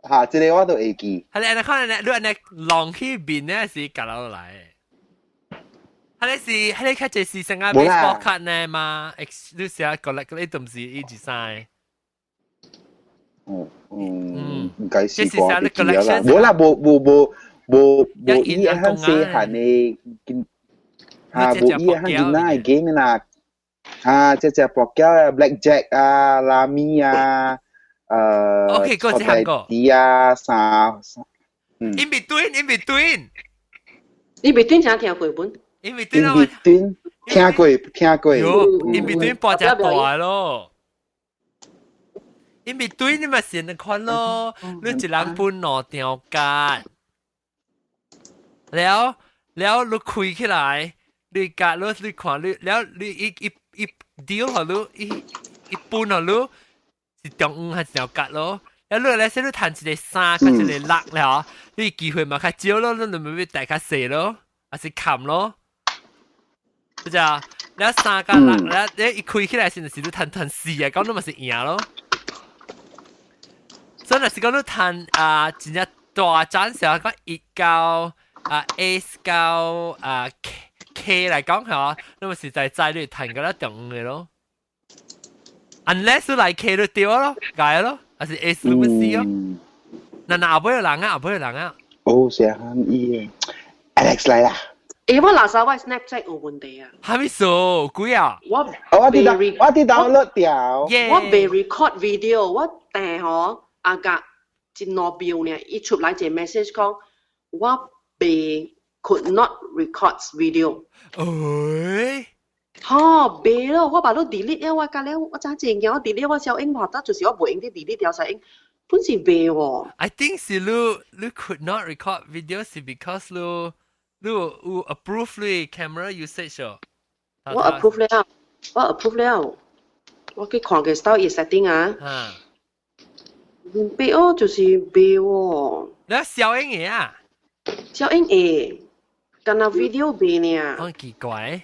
嚇，這個我都會記。係你按呢看呢，你按呢浪去面呢是夾落來。係你是係你較濟是成個 baseball card 呢嘛？X 你寫 collect 嗰啲都唔是一二三。嗯嗯，應該是啩，記啦。無啦，無無無無無伊漢細漢的，啊，無伊漢囡仔的 game 啦。啊，這隻博繳啊，Blackjack 啊，拉米啊，OK，嗰隻韓國。啲啊，啥啥，嗯。In between，in between。 In between 請聽過本。 In between In between 聽過聽過。 In between 博隻大咯。In between 你咪先得看咯，你一人分兩張卡，了了你開起來，你夾你你看你了你一一一丟予你一一分予你是中央還是條角咯？了你來說你趁一个三，佮一个六了，你機會嘛較少咯，你就咪帶較細咯，還是冚咯？是這樣，了三佮六，了你一開起來時就是你趁趁四啊，講你嘛是贏咯。所以若是講你趁啊，真正大盞時候講一到啊 S 到啊 K 來講嚇，你咪是在知你趁個了中嘅咯。Unless 你來 K 就對咯，解咯，還是 S 你不是咯？嗱嗱後尾有人啊，後尾有人啊。哦，是啊，伊 Alex 來啦。誒，我垃圾我 Snapchat 有問題啊。哈咪數幾啊？我我佇我佇 download 掉。我未 record video，我訂嗬阿格一兩秒呢，伊出來一個 message 講我未 could not record video。誒？吼，未咯，我把都 delete 了，我甲了，我早前我 delete 我小英話得，就是我無用啲 delete 掉小英，本是未喎。 I think 是你 could not record video 是 because 你有 approve 你 camera usage 哦。我 approve 了，我 approve 了，我去看個 style 伊 setting 啊。啊。未哦，就是未喎。你小英嘅啊？小英會，干那 video 未呢？好奇怪。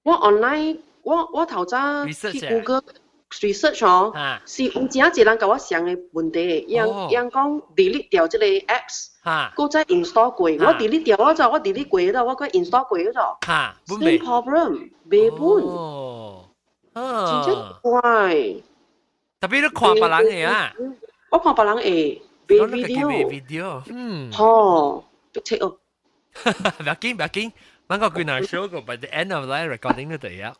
我 online，我頭早去 Google research 哦，是有真濟人共我相的問題，伊人講 delete 掉這個 apps，閣再 install 過，我 delete 掉我就我 delete 過咗，我閣 install 過咗。，same problem，未本。哦，真正怪。特別你看別人的啊？我看別人的，未 video。未 video，嗯。吼，別切哦。不要緊，不要緊。咱個幾難 show 個，by the end of the recording 就對啊。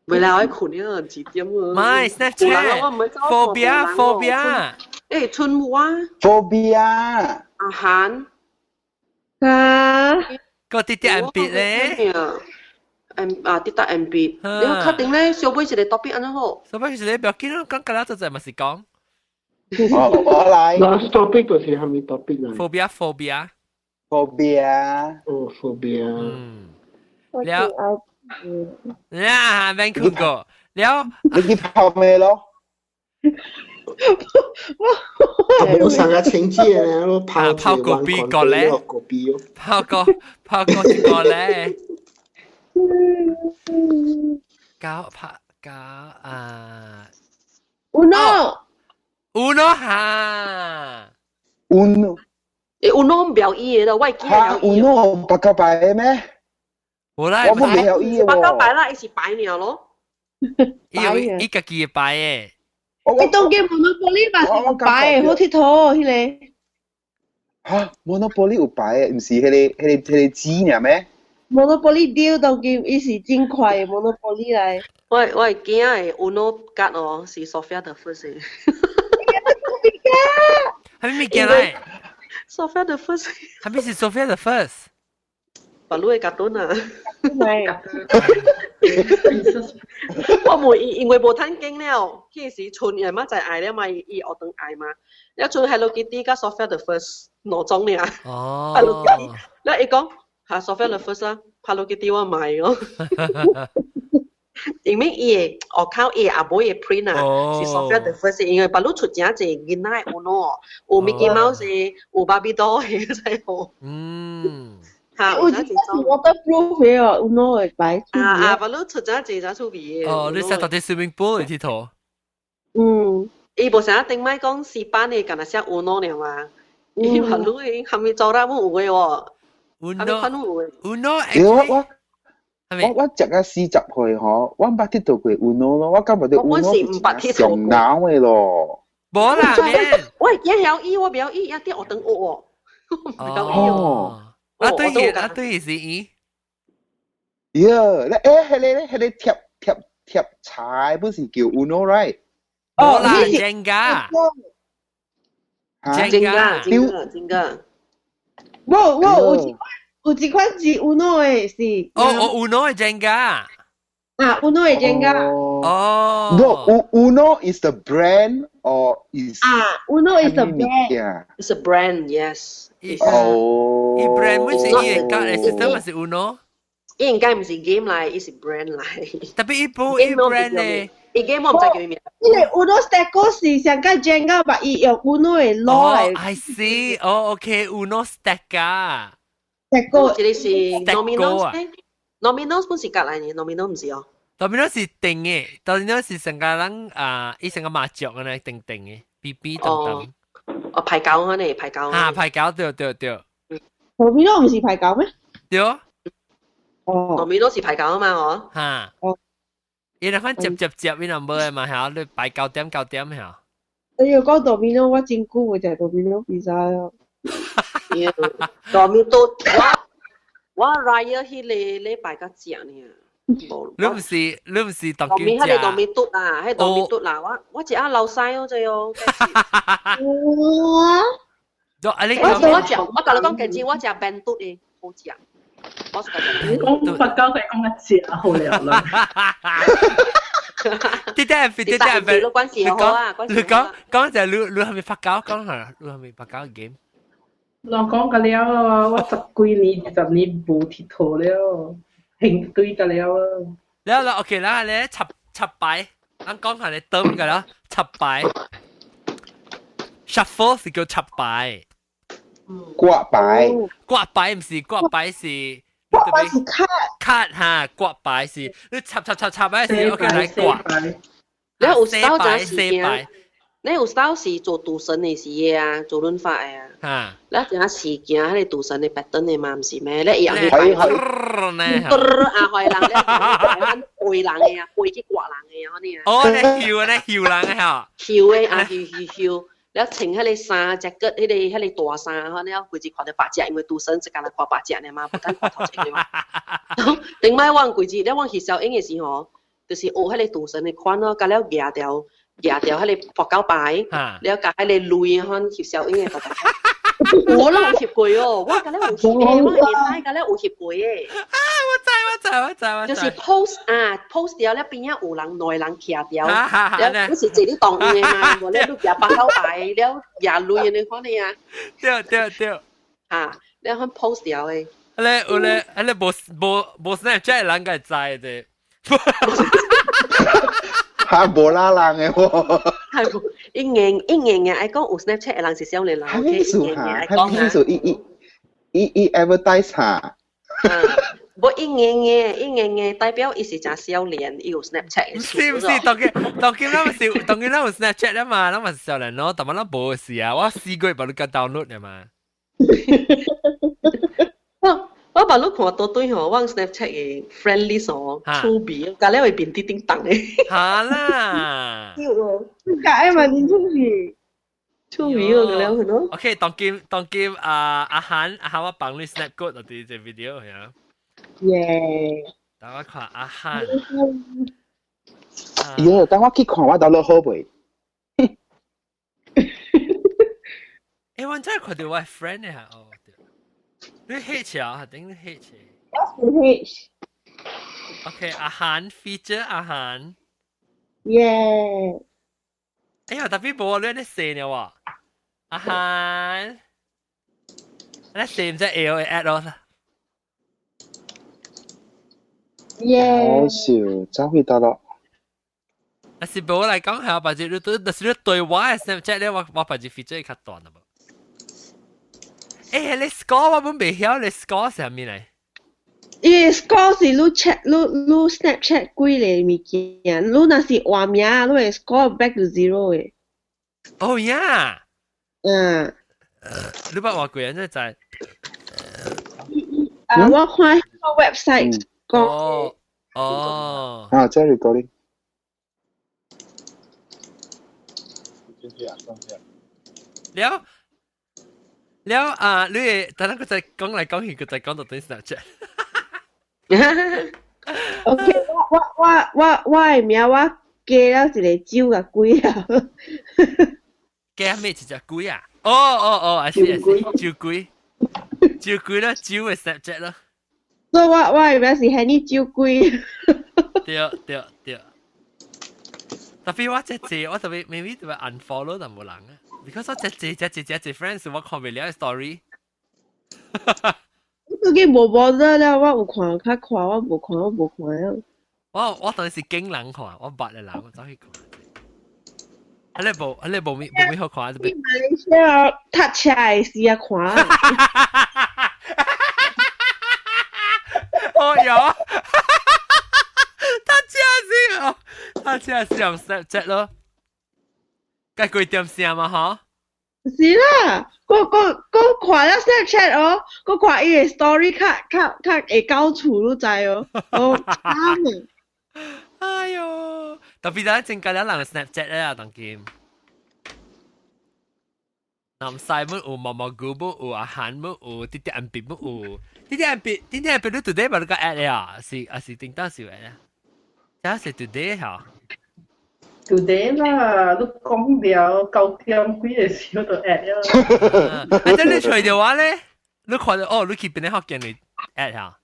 未來我困了幾點啊？唔係 Snapchat。Phobia phobia。誒，春霧啊。 Phobia。阿韓。啊。個啲啲 M B 咧。 M 啊，啲得 M B。你確定咧？小尾一個 topic 按怎好？小尾一個不要緊，講個了就在嘛是講。我我來。 Last topic 就是蝦米 topic 啊？Phobia phobia。 Phobia。哦，phobia。嗯。了。呀，免困過。了。你去泡咩咯？無上個情節咧，我泡泡個邊個咧？個邊哦。泡個泡個一個咧。搞拍搞啊！Uno。 Uno 哈。 Uno。誒，Uno 唔曉伊的啦，我會記得。 Uno 八九牌咩？無啦，我唔曉伊喎。八九牌啦，伊是牌爾咯。伊有伊家己的牌的。你當機 Monopoly 嘛是有牌的，好𨑨迌彼個。嚇，Monopoly 有牌的，毋是彼個紙爾咩？Monopoly deal 當今伊是真快的 Monopoly 來。我會驚的 Uno 卡哦，是 Sophia the First。係咩物件來？Sophia the First。係咪是 Sophia the First？白鷺的卡通啊！我問伊，因為無趁經了，彼時剩伊媽在愛了嘛，伊伊學堂愛嘛，了剩 Hello Kitty 佮 Sophia the First 兩種爾。哦。 Hello Kitty，了伊講，哈 Sophia the First 啊，Hello Kitty 我買哦。因為伊個我靠伊阿母嘅 print 啊，是 Sophia the First，因為別路出真濟囡仔 Uno，有 Mickey Mouse，有 Barbie doll 嘅，真好。嚇，有一個是 waterproof 嘅哦，Uno 嘅擺。啊啊，別路出真濟真趣味嘅。哦，你識到啲 swimming pool 嚟佚佗？嗯。伊無啥頂擺講西班嘅，敢若寫 Uno 爾嘛？伊話你係咪做啦？有嘅喎。 Uno Uno，我我我食啊40歲嗬，我毋捌佚佗過 Uno 咯，我感覺 Uno 是上腦的咯。無啦，喂，一曉伊，我不曉伊，一啲學等學哦。哦，啊對，啊對是伊。呀，你誒，彼個咧，彼個貼貼貼柴不是叫 Uno right？無啦，Jenga。 Jenga，Jenga，Jenga。無無有一款有一款是 Uno 的是。哦哦，Uno 的 Jenga。啊，Uno 的 Jenga。哦。 No, Uno is the brand or is 啊，Uno is the brand。 Yeah. It's a brand, yes. 哦。伊 brand 本是伊個格 system 是 Uno。伊應該毋是 game 來，伊是 brand 來。特別伊部伊 brand 咧。伊 game 我毋知叫咩名。因為 Uno Stack 是上個 Jenga，把伊用 Uno 的攞來。 I see，哦，OK，Uno Stack 啊。 Stack 這個是 Dominoes，Dominoes 本是格來呢，Domino 毋是哦。 Domino 是定嘅，Domino 是成個人啊，伊成個麻雀咁樣定定嘅，B B 等等。哦，排九可能排九。啊，排九對對對。 Domino 毋是排九咩？對。哦。 Domino 是排九啊嘛，嗬。嚇。哦。伊那款接接接，伊若無的嘛，嚇，你排九點九點嚇。哎呦，講 Domino 我真久無食 Domino 披薩咯。 Domino 我 Raya 彼個禮拜才食呢。你毋是當今食？彼個 Domino 啊，彼 Domino 啦，我食啊流屎哦，這哦。哇！啊你我食，我共你講，其實我食 bandut 的好食。我是講佛教佢講一食好了啦。啲啲係啲啲係，關事好啊，你講講就你係咪發膠？講下你係咪發膠 game？我講個了，我十幾年、20年無佚佗了，興對個了。了了，OK 啦，你插插牌，咱講下你登個啦，插牌，shuffle 是叫插牌。掛牌，掛牌毋是掛牌是。掛牌是卡卡哈，掛牌是你插插插插牌是 OK 來掛。你有時候就是驚，你有時候是做賭神的時啊，做輪法的啊。你陣時行彼個賭神的 pattern 的嘛，毋是咩？你一樣去係係啊，壞人咧，背人的啊，背去掛人的啊，嗰啲啊。哦，你睺啊，你睺人的嚇。睺的啊，睺睺睺。了穿彼個衫，隻腳彼個大衫，吼，了規日看著白隻，因為賭神只干焦看白隻爾嘛，無等看頭前的嘛。頂擺我規日，了我翕小影的時候，就是學彼個賭神的款咯，甲了舉掉舉掉彼個佛教牌，了共彼個鐳款翕小影的。我攏有翕過哦，我甲了有翕的，我年代甲了有翕過的。啊，我知我知我知我知。就是 post 啊，post 掉了邊仔有人兩個人徛掉，了不是坐咧當的嘛，無了你舉八九牌，了舉鐳按呢款的啊。對對對。啊，了款 post 掉的。咧有咧，咧無無無 Snapchat 人該知的。嚇無啦人的喎。係無，一硬一硬硬愛講有 Snapchat 的人是少年人，係咩意思嚇？係咩意思？伊伊伊伊 advertise 嚇？無一硬硬一硬硬代表伊是誠少年，伊有 Snapchat。是毋是？當今當今咱是當今咱有 Snapchat 啦嘛，咱嘛是少年咯，但嘛咱無是啊，我試過把你共 download 的嘛。我把你看到對吼，我 Snapchat 的 friend list 哦，趣味，共了會面滴叮當的。好啦。解嘛，真趣味。趣味哦，共了係咯。 OK，當今當今啊阿韓阿韓我幫你 snap 過到佇這 video 係啊。耶！等我看阿韓。喲，等我去看我 download 好未？欸，我真係看到我 friend 的哦。你 H 啊？定你 H？我是 H。 OK，阿韓 feature 阿韓。耶！哎呀，特別無你你寫了喎，阿韓，你寫唔知 L 會 add 咯？耶！好笑，走去得咯。但是無來講係，把這你對，但是你對我嘅 Snapchat 咧，我把這 feature 較短啦無。欸，你 score 我本未曉，你 score 是啥物嚟？伊 score 是你 chat 你 Snapchat 幾個物件，你若是換名，你會 score back to zero 的。哦呀！嗯。你捌換過人真知？啊，我看個 website 講。哦哦。啊，這 recording。了了啊！你等下佢再講來講去，佢再講到對 Snapchat。 OK，我的名我加了一個酒甲鬼啊。加咩一隻鬼啊？哦哦哦，係是係酒鬼，酒鬼啦，酒嘅 Snapchat 咯。所以我的名是 Henny 酒鬼。對對對。特別我這隻，我特別 maybe 特別 unfollow 就冇人啊，because 我這隻這隻這隻 friends 我看不了 story。我自己無 bother 了，我有看較看，我無看我無看了。我當時經人看，我捌的人我走去看。啊你無啊你無咩無咩好看？馬來西亞讀冊的時啊看。哦喲，讀冊時哦，讀冊時用 Snapchat 咯，該幾點聲嘛嗬？是啦，我看了 Snapchat 哦，我看伊的 story 較會到厝，你知哦？哦，慘啊！哎喲，特別咱增加了人 Snapchat 咧啊，當今。南西冇有，毛毛菇冇有，阿韓冇有，啲啲暗別冇有，啲啲暗別，啲啲暗別你 today 咪你個 add 啊？是啊是頂當時 add 啊？這是 today 嚇。 Today 啦，你講了9點幾的時候就 add 了。啊，這你隨的話咧，你看到哦，你去邊個學見你 add 嚇？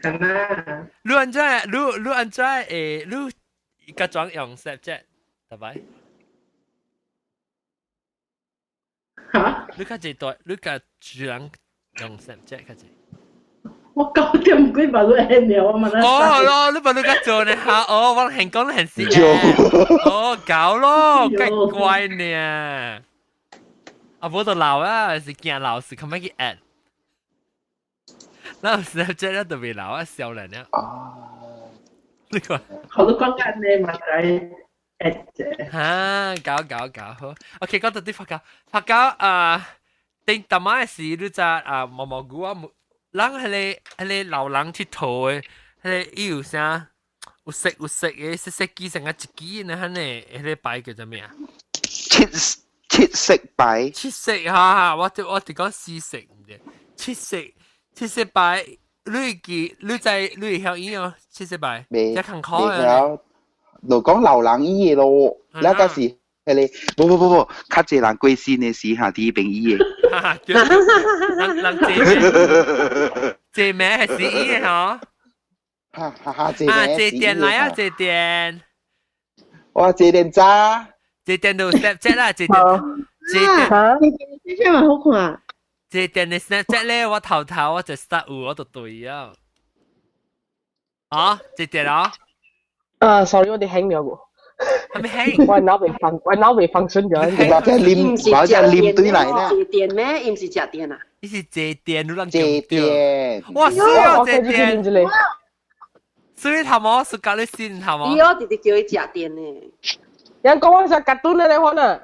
係嘛？你按怎？你按怎？誒，你假裝用 Snapchat，拜拜。嚇？你較濟對，你較主人用 Snapchat 較濟。我9點幾把你 add 了，我問你。哦，咯，你把你較做呢嚇？哦，我係講係是哦，搞咯，幾乖呢。啊，無就老啊，是驚老是可唔可以 add？那 Snapchat 咧特別老啊，少年啊。你看。好多講緊呢嘛，係 add 啫。嚇，搞好。OK，講到啲發覺，發覺啊，頂大媽時你知啊，毛毛菇啊，人彼個老人佚佗的，彼個伊有啥？有色的，色色機成個一支呢？彼個彼個牌叫做咩啊？七色牌。七色哈，我佇講四色毋對，七色牌，你會記？你知你會曉伊哦？七色牌，未這艱苦啊！就講老人伊的咯，那個是彼個，無無無無，較濟人過身的時下佇彼邊醫的。哈哈，對，人這名係是伊的吼。哈哈哈！這啊，這電來啊，這電。哇，這電渣。這電就 Snapchat 啦，這電。這電。這電嘛好看。這電的 Snapchat 咧，我頭頭我就 start 有，我就對啊。啊，這電啊。啊，sorry，我哋輕咗喎。係咪輕？我腦未放，我腦未放順咗。或者啉，或者啉對來呢？這電咩？伊毋是食電啊？伊是這電，你人這電。哇，是啊，這電。所以頭毛是搞你先頭毛。伊哦，直直叫伊食電呢。人講我食格頓咧，你看啊。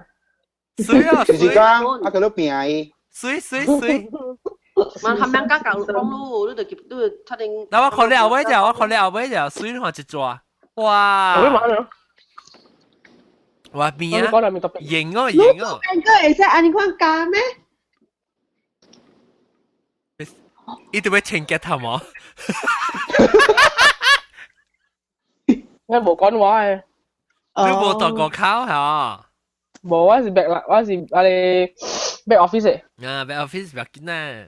水啊，就是講啊，佢都拼伊。水水水。嘛，含人家講講咯，你就你就確定。那我看你後尾就，我看你後尾就水看一抓，哇！哇邊啊？型哦型哦！你個會使按呢款加咩？伊就要清潔頭毛。我無講話嘅。你無讀過考嚇？無，我是 back 啦，我是我哋 back office 嘅。啊，back office 不要緊啊。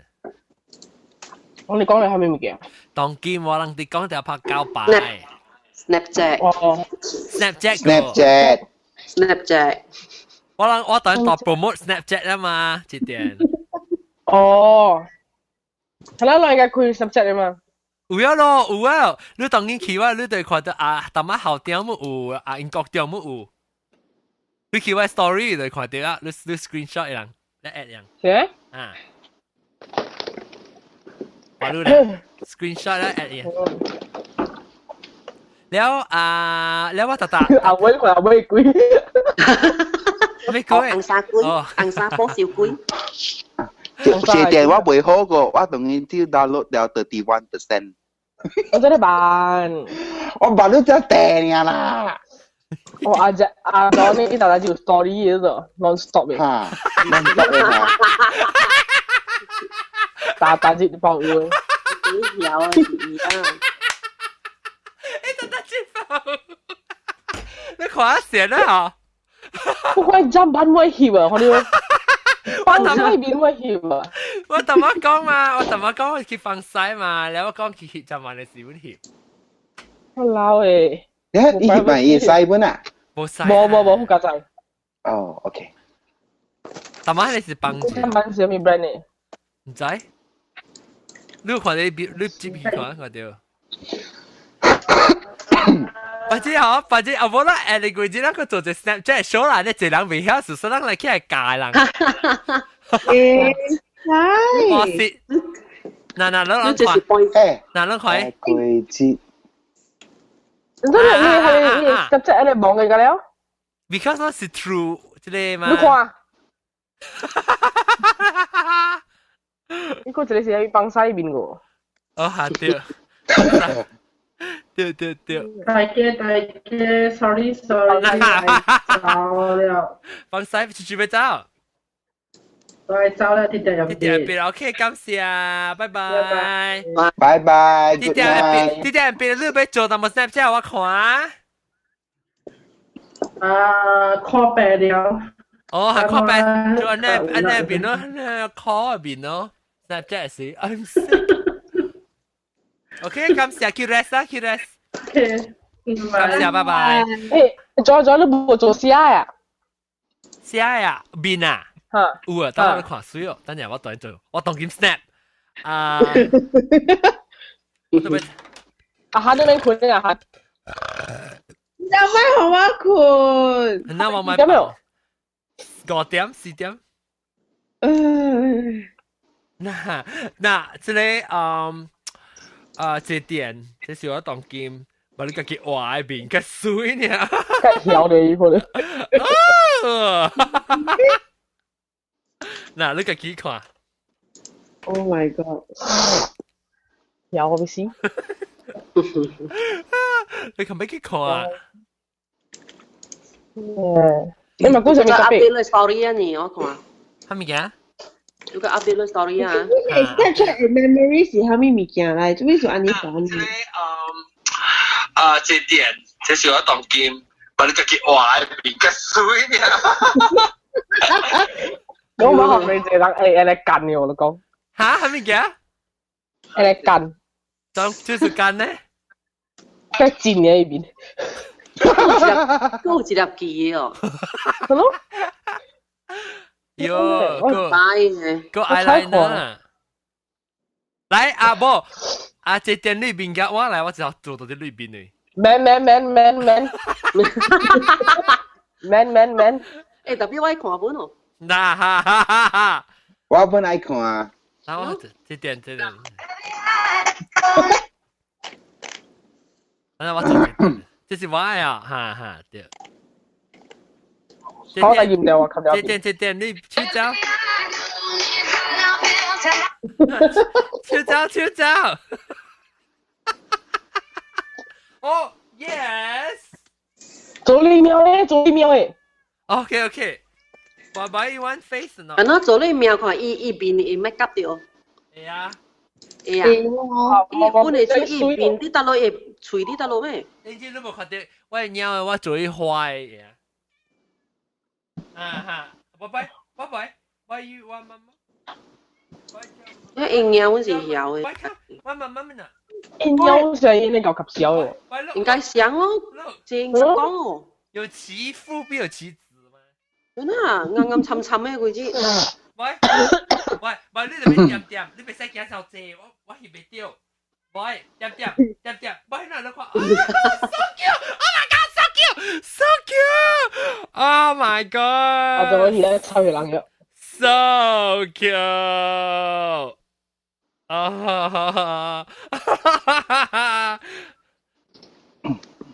我哋講你係咩物件？當今我人哋講就拍膠牌。 Snapchat。哦。 Snapchat。 Snapchat。 Snapchat。我人我等到 promote Snapchat 啊嘛，這點。哦。係啦，我應該開 Snapchat 啊嘛。有啊咯，有啊！你當然去我，你就看到啊，淡仔後點有，啊英國點有。你去我 story 就看到啊，你 screenshot 一人，你 add 人。是？啊。話你咧 screenshot 咧 add 人。了啊，了我特特。阿威佢阿威鬼。咩鬼？紅沙龜，紅沙火燒龜。這電話袂好個，我當然只 download 了 31%。我真係扮。我扮到只掟啦。我阿只阿當呢，大家就 story 嗰度 non stop 嘅。嚇，non stop 嘅嚇。打打節爆嘅。幾有啊！而家。你特特節爆。你看下先啦嚇。我看砧板會翕啊！我你。放西邊會翕啊！我同我講嘛，我同我講我去放西嘛，然後我講去翕砧板的時會翕。我老誒。你翕埋伊西本啊？冇西。冇冇冇，好家仔。哦，OK。但係你是幫砧板是咩 brand 呢？唔知。你看你邊，你接去看看到。或者嗬，或者啊，無啦，誒，你規日咱個做隻 Snapchat show 啦，你一人未曉，事實咱來起來教人。欸，我是，嗱嗱，你看，嗱你看，規節。你真係你係你 Snapchat 你望嘅㗎了？Because 我是 true 這個嘛。你看。你個這個是喺幫西邊個。哦，嚇對。對對對。大家大家，sorry sorry，走了。放西，出去要走。對，走了，啲啲入啲啲 OK，感謝，拜拜。拜拜。啲啲啲啲別你要做淡薄 Snapchat 我看。啊，看白了。哦，係看白，就按呢按呢邊咯，那 call 邊咯，Snapchat 是，I'm sick。OK，感謝，去 rest 啊，去 rest。 OK，感謝，拜拜。誒，左左你冇做 CI 啊？CI 啊，邊啊？嚇，有啊，等我看水哦，等陣我當做，我當緊 snap 啊。啊哈，你免困啊哈。你咪予我睏。那我咪。有沒有？ 5點4點。嗯。那那這個嗯。啊！這點，這是我當今，把你家己畫的面較水呢。較曉咧，可能。嗱，你家己看。 Oh my god！曉我欲死。你可唔可以看啊？嗯。你咪講啥物 update 你 story 啊？你我看。啥物件？你個 update 你 story 啊？Snapchat memory 是啥物物件來？做咩是按呢講？啊，這點，這是我當今，把你家己畫的面較水呢。我冇學你這人會來幹嘅，我都講。嚇？啥物件？會來幹。當就是幹呢？較真嘅一面。閣有一粒記哦。係咯。喲，個個 eyeliner，來阿寶，阿這店裏邊嘅我來，我就做到這裏邊嘅。免免免免免，免免免。欸，特別我愛看本哦。嗱哈哈哈哈！我本愛看啊。嗱我這點這點。嗱我做，這是我啊，哈哈對。好，我驗掉啊，冚掉。這點這點，你去找。去找去找。哦，yes。做你喵咧，做你喵誒。 OK OK。拜拜，one face 呢？啊，那做你喵看，伊伊面會 make up 著。會啊。會啊。伊本來出伊面佇佗落會喙佇佗落咩？你知你無看到我貓的我嘴壞嘅。啊哈！拜拜拜拜，拜you 我媽媽。因為營養阮是曉的。我媽媽呢？營養上應該夠及少的。應該像哦，正講哦。有其父必有其子嗎？真啊，暗暗沉沉的規隻。喂喂喂，你這邊點點，你袂使行傷濟，我翕袂著。喂，點點點點，喂，那你看，so cute！Oh my god，so cute，so cute！Oh my god！我就而家抽佢冷藥。 So cute！啊！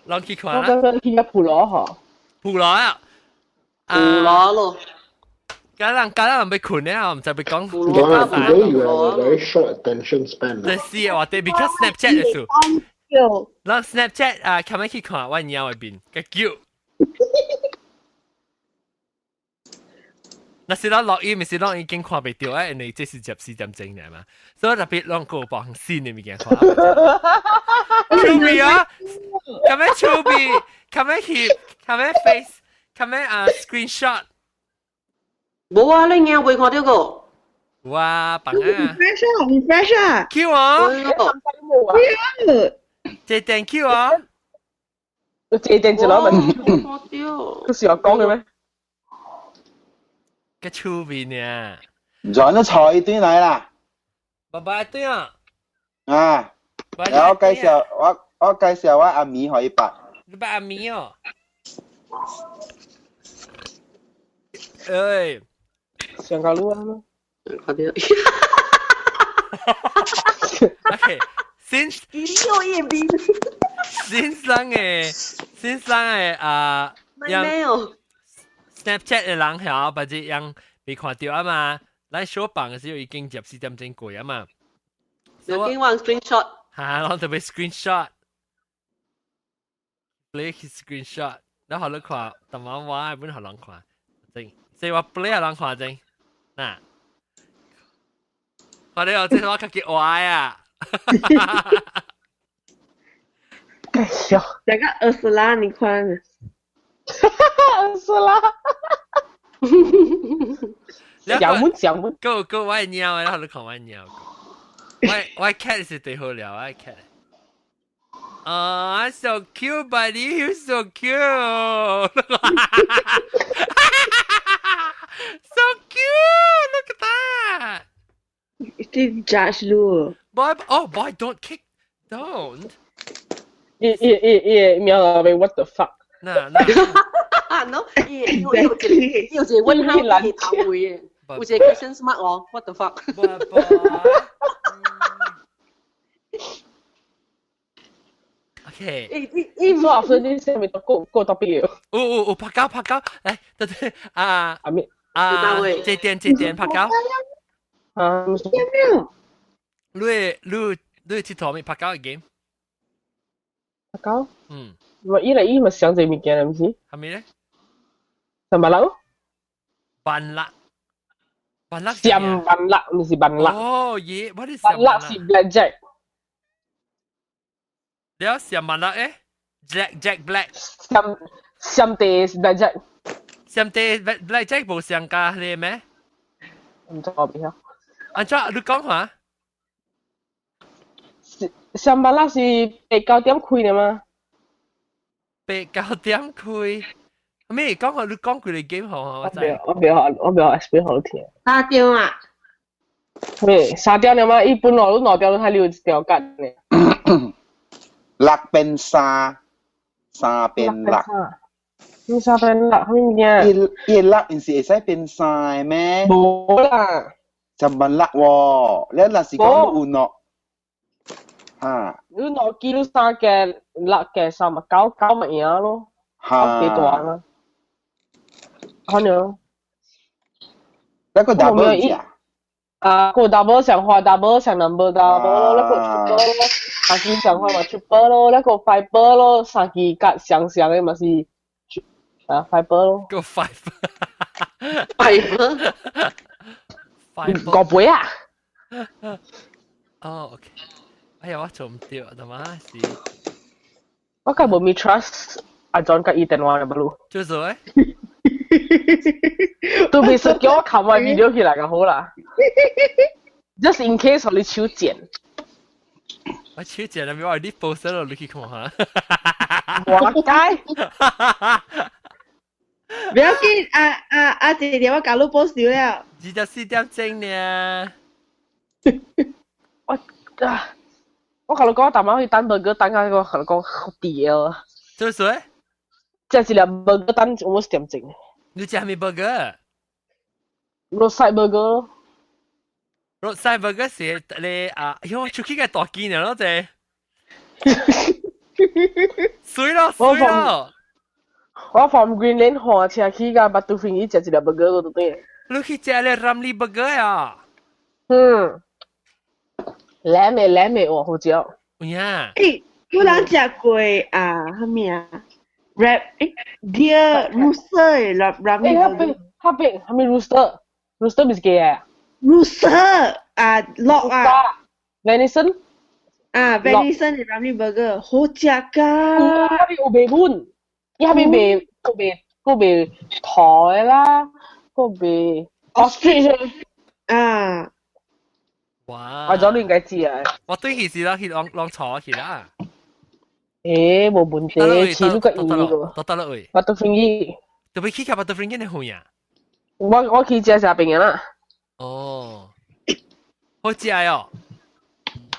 人去看啦。我剛剛去個普羅嗬。普羅啊！普羅咯。家人家人欲睏咧，我毋知欲講。 Today you have a very short attention span. 這是話對，because Snapchat 的事。咱 Snapchat 啊，琴日去看我貓的面，個 cute。若是咱錄音，毋是咱已經看袂著啊，因為這是24點鐘爾嘛，所以特別攏閣有幫新的物件看。趣味啊！咁樣趣味，咁樣翕，咁樣 face，咁樣啊 screenshot。無啊，你眼未看到個？哇，笨啊！refresh 啊，refresh 啊！Q 啊！Q，這電 Q 啊！這電一攞問，都是我講嘅咩？個趣味呢？轉咗菜堆來啦！拜拜對啊！啊！我介紹我介紹我阿咪可以白。你捌阿咪哦？哎，上架路啊！快啲！OK，since since 人嘅 since 人嘅啊，Snapchat 嘅人曉，或者樣未看到啊嘛，咱小放嘅時候已經24點鐘過啊嘛。有經玩 screenshot。嚇，我特別 screenshot，play screenshot，然後你看，但我我係本予人看，真，所以我 play 予人看真，嗱，我哋我這是我家己畫啊。哎呀，那個二十啦，你看。二十啦。講乜講乜？夠夠我的貓，然後你看我的貓。我 cat 是最好了，我 cat。啊，so cute, buddy, you're so cute. So cute, look at that. 這 judge 路。 Boy, oh boy, don't kick, don't. 伊伊伊伊喵咪 what the fuck？嗱嗱。 no，伊伊有一個伊有一個問號喺頭位嘅，有一個 question mark 哦，what the fuck？ OK。伊伊伊說說你啥物個個特別嘅？有有有拍膠拍膠，來對對啊啊咩啊，這點這點拍膠。啊，你你你佚佗咪拍膠嘅 game？拍膠？嗯。我伊來伊咪想這物件，毋是？係咪咧？什麼樓？萬樂，萬樂。上萬樂，毋是萬樂。哦耶！我哋萬樂是 blackjack。了上萬樂誒，Jack Jack Black。上上地是 blackjack。上地 blackjack 無上加你咩？毋知我邊曉。按怎你講話？上萬樂是8、9點開的嗎？ 8、9點開。咩講話？你講幾個 game 好啊？我知。我袂學，我袂學，袂學你聽。三點啊？咩？3點了嗎？伊本來你2點你還留一條間呢。 6變3，3變6。你3變6，啥物件？伊伊6毋是會使變3的咩？無啦。就問6喎，你若是講有喏，嚇。你2記你3加6加3嘛，9咪贏咯。嚇。幾大啦？可能。那個 double 啊？啊，個 double 上花 double 上 number double 咯，那個 triple 咯，還是上花嘛 triple 咯，那個 five 咯，三支夾上上的嘛是啊 five 咯。個 five。 five。五倍啊！哦，OK。哎呀，我做唔到，他媽是。我較無咪 trust 阿 John 佮伊電話的不？做做誒？都袂說叫我看我 video 起來就好啦。Just in case 予你手賤。我手賤了，我你 post 了，你去看下。我該。不要緊，啊啊啊！姐姐，我搞到 post 了。24點鐘呢。我啊，我同你講，大媽去等 burger 等下個同你講好屌啊！做咩？即係一粒 burger 等我點鐘。你食咩 burger？ Roadside burger。 Roadside burger 是你啊，喲，出去個大件了咯，這。水咯水咯！我 from Green Lane 換車去到 Batu Ferringhi 食一粒 burger 嗰度對。你去食咧 Ramly burger 啊？嗯。靚味靚味喎，好食。有影。誒，有人食過啊？啥物啊？Rap 誒，deer rooster 的 Ramly burger。較變啥物 rooster？rooster 唔是雞啊？rooster 啊，鹿啊。 Venison。啊，venison 的 Ramly burger 好食㗎。下邊有賣碗，伊下邊賣個賣個賣台啦，個賣 ostrich 啊。哇！我早你應該知啊。我對起是啦，去啷啷坐去啦。誒，無問題，去你個意個。到得啦喂。 Batu Ferringhi。特別去卡 Batu Ferringhi 你去呀？我去食食邊啦。哦，好食哦。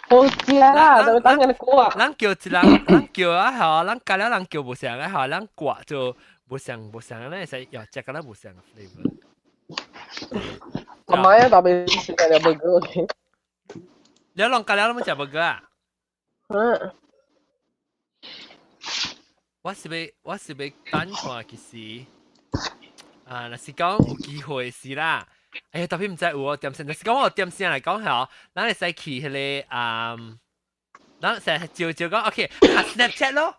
好食啦，就等緊你講啊。咱叫一人，咱叫啊吼，咱加了人叫無相個吼，咱掛就無相無相咧，使又食個咧無相個 flavor。阿媽呀，特別食個 burger。你攏加了攏食 burger 啊？嗯。我是欲等看其實，啊，若是講有機會是啦。哎呀，特別毋知有哦點聲，若是講我點聲來講吼，咱會使去彼個啊，咱成日照照講，OK，啊 Snapchat 咯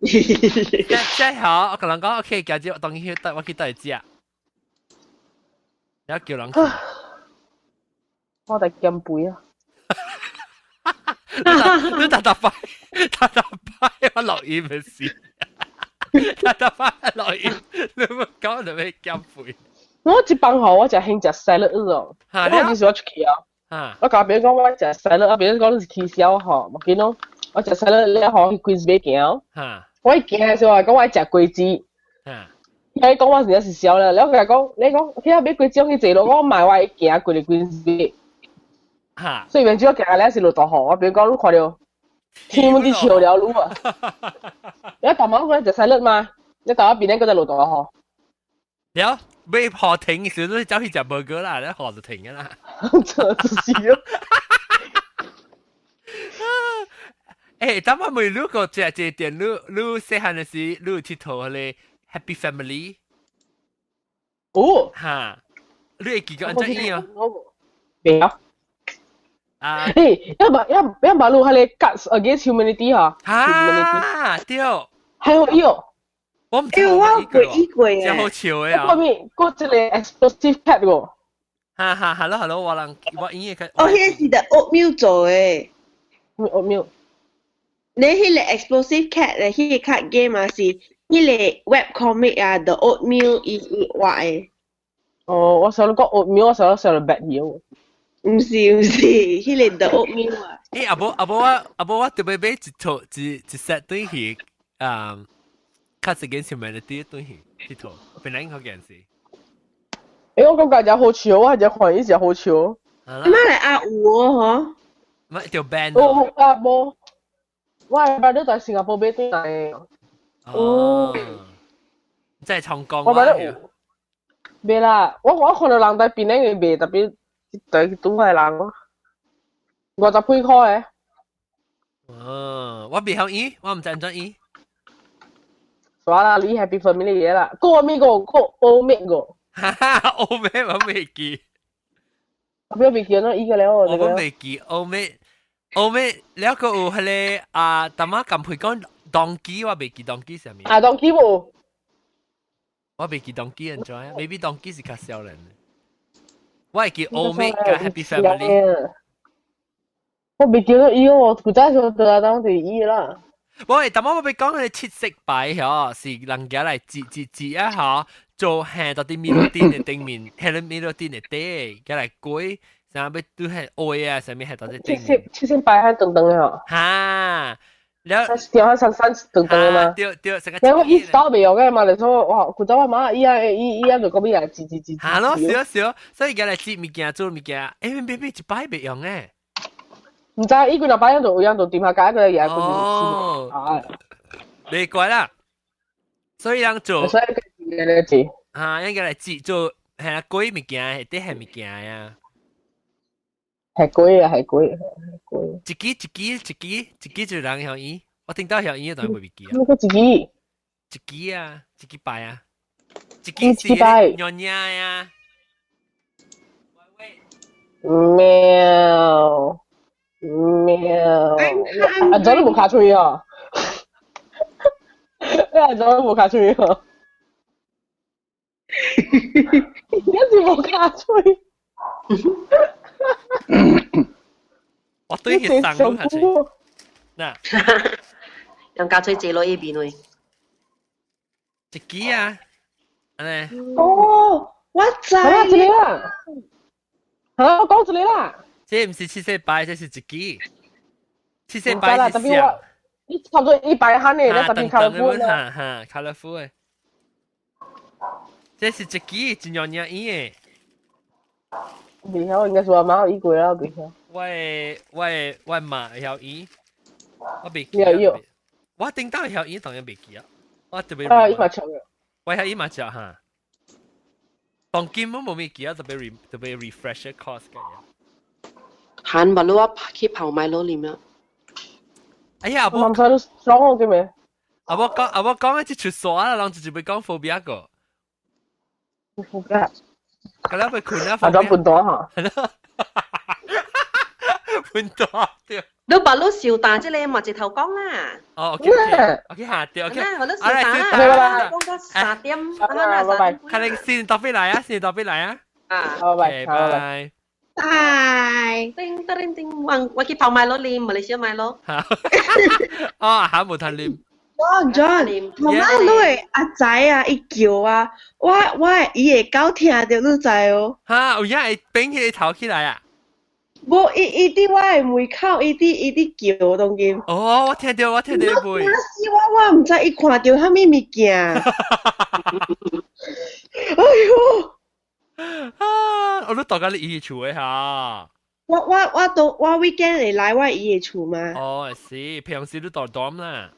，Snapchat 吼，我共人講 OK，今日當去帶我去帶食，然後叫人去。我在減肥啊！你逐逐擺，逐逐擺我錄音的時，逐逐擺錄音，你冇講就欲減肥。我一放學我就興食 salad 咯，我就是我出去啊。我共別人講我食 salad，啊別人講你是起痟吼，無緊咯。我食 salad 了後去 Queensway 行。我一行的時候講我愛食果子。伊講我真正是痟啦，了佢講你講去遐買果子去坐咯，我買我會行過去 Queensway。所以變咗行咧是落大雨，我別人講你看到天攏佇笑了你啊！你大媽講食 salad 嘛，你大媽邊個就落大雨。了，欲雨停時，你走去食 burger 啦，你雨就停㗎啦。這就是咯。欸，等我問你個這這點，你細漢的時，你有𨑨迌彼个 Happy Family？哦。哈，你會記得按怎樣啊？袂曉。啊！欸，一馬路彼个 Cards Against Humanity 哈。哈，對。還有伊哦。我毋知。欸，我有過伊過真好笑的啊！後面閣一個 Explosive Cat 個。哈哈，hello hello，我人我演嘅。哦，彼個是 The Oatmeal 做的。咩 Oatmeal？你彼個 Explosive Cat 的彼個 card game 啊，是彼個 web comic 啊，The Oatmeal 伊畫的。哦，我想講 Oatmeal，我想想 bad 嘢。毋是毋是，彼個 The Oatmeal 啊。欸，阿無我特別買一套一一 set 轉去，啊，Cards Against Humanity 轉去，這套本來應該件事。欸，我感覺真好笑，我係看伊真好笑。馬來亞有哦，嗬？乜條 band？哦，啊無，我係 brother 在新加坡買轉來。哦。真係創講。我 brother 未啦，我看到人在邊咧賣，特別對拄個人咯，五十幾塊的。哦，我袂曉伊，我毋知按怎伊。煞啦，你 Happy Family 嘅啦，個咩個個歐美個。哈哈，歐美我未記。我未記喏，伊個了。我未記歐美，歐美了個有彼個啊，淡仔近配講 Donkey，我未記 Donkey 啥物。啊，Donkey 無。我未記 Donkey 按怎，maybe Donkey 是較少年。我會記歐美佮 Happy Family。我未記得伊哦，古早時候得當是伊啦。喂，但我欲講彼個七色牌嗬，是人家來折折折啊嗬，做下到啲米露店的頂面，喺個米露店的底，佢來過，啥欲拄係愛啊，啥物係到啲頂面。七色牌係長長的嗬。哈，了。掉喺山山長長的嘛。對對，成個。然後伊刀袂用嘅嘛，你說哇，古早我媽伊啊伊伊啊就講欲來折折折。哈咯，少少，所以佢來折物件做物件，欸，別別一擺袂用誒。毋知伊幾若擺樣就有樣就點下解佢嘢，佢就啊。你怪啦，所以人做，所以佢嚟字啊，應該嚟字做係啊，鬼物件係啲係物件啊。係鬼啊，係鬼，係鬼。一支一支一支一支就人曉伊，我聽到曉伊當然袂記啊。那個一支？一支啊，一支牌啊，一支是娘娘啊。喵喵，阿祖都無卡喙啊！阿祖都無卡喙啊！你是無卡喙。我對佢上路下去。嗱，用卡喙坐落一邊位。一支啊，按呢？哦，我知。啊，這個啦。好，我講一個啦。這毋是七色牌，這是一支。七色牌是啥？你差不多一百漢的，你特別 colourful 哈哈，colourful 的。這是一支真樣樣伊的。袂曉，應該是我媽醫過啦，袂曉。我的媽會曉醫，我袂記。你我頂到會曉醫，當然袂記啊。我特別。啊，伊嘛唱嘅。我曉醫嘛唱哈。當今我無咪記啊，特別 特別 refresher course 嘅。閒嘛，你我去泡麥攞啉啊。哎呀，我唔知都爽我嘅咩？啊我講啊我講一出煞啦，人就是欲講 phobia 個。 phobia。咁樣被困啊！啊，轉半段哈。半段對。你把你小打這個嘛，一頭講啦。哦，OK OK OK 下對 OK。我你小打啦，講到3點，拜拜。看你先到邊來啊？先到邊來啊？啊，拜拜拜拜。拜。叮叮叮，我去泡麥攞啉，馬來西亞麥攞。哦，下無通啉。 John John，媽媽你的阿仔啊，伊叫啊，我伊會狗聽著，你知哦？哈，有影會變起個頭起來啊？無，伊佇我的門口，伊佇叫當今。哦，我聽著，我聽著袂。我死我我毋知伊看著啥物物件。哎喲！啊！我都大家你伊厝的哈。我都我 weekend 會來我伊的厝嘛。哦，是，平時你大膽啦。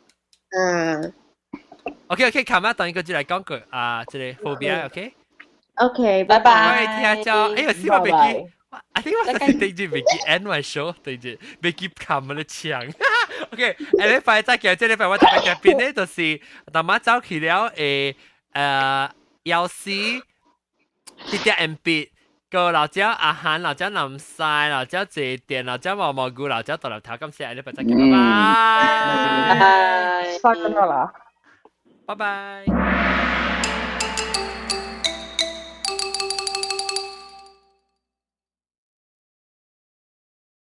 啊，OK OK，琴日等一個就來講句啊，這個 phobia，OK。 OK，拜拜。聽咗，哎呀，死我袂記，I think 我實是對住袂記 end 我 show，對住袂記冚我的牆。OK，下禮拜再見，這禮拜我特別嘉賓呢，就是大媽走去了藥師，直接 MB。個老椒阿韓、老椒南西、老椒謝店、老椒毛毛菇、老椒大粒頭，感謝下禮拜再見，拜拜。拜拜。拜拜。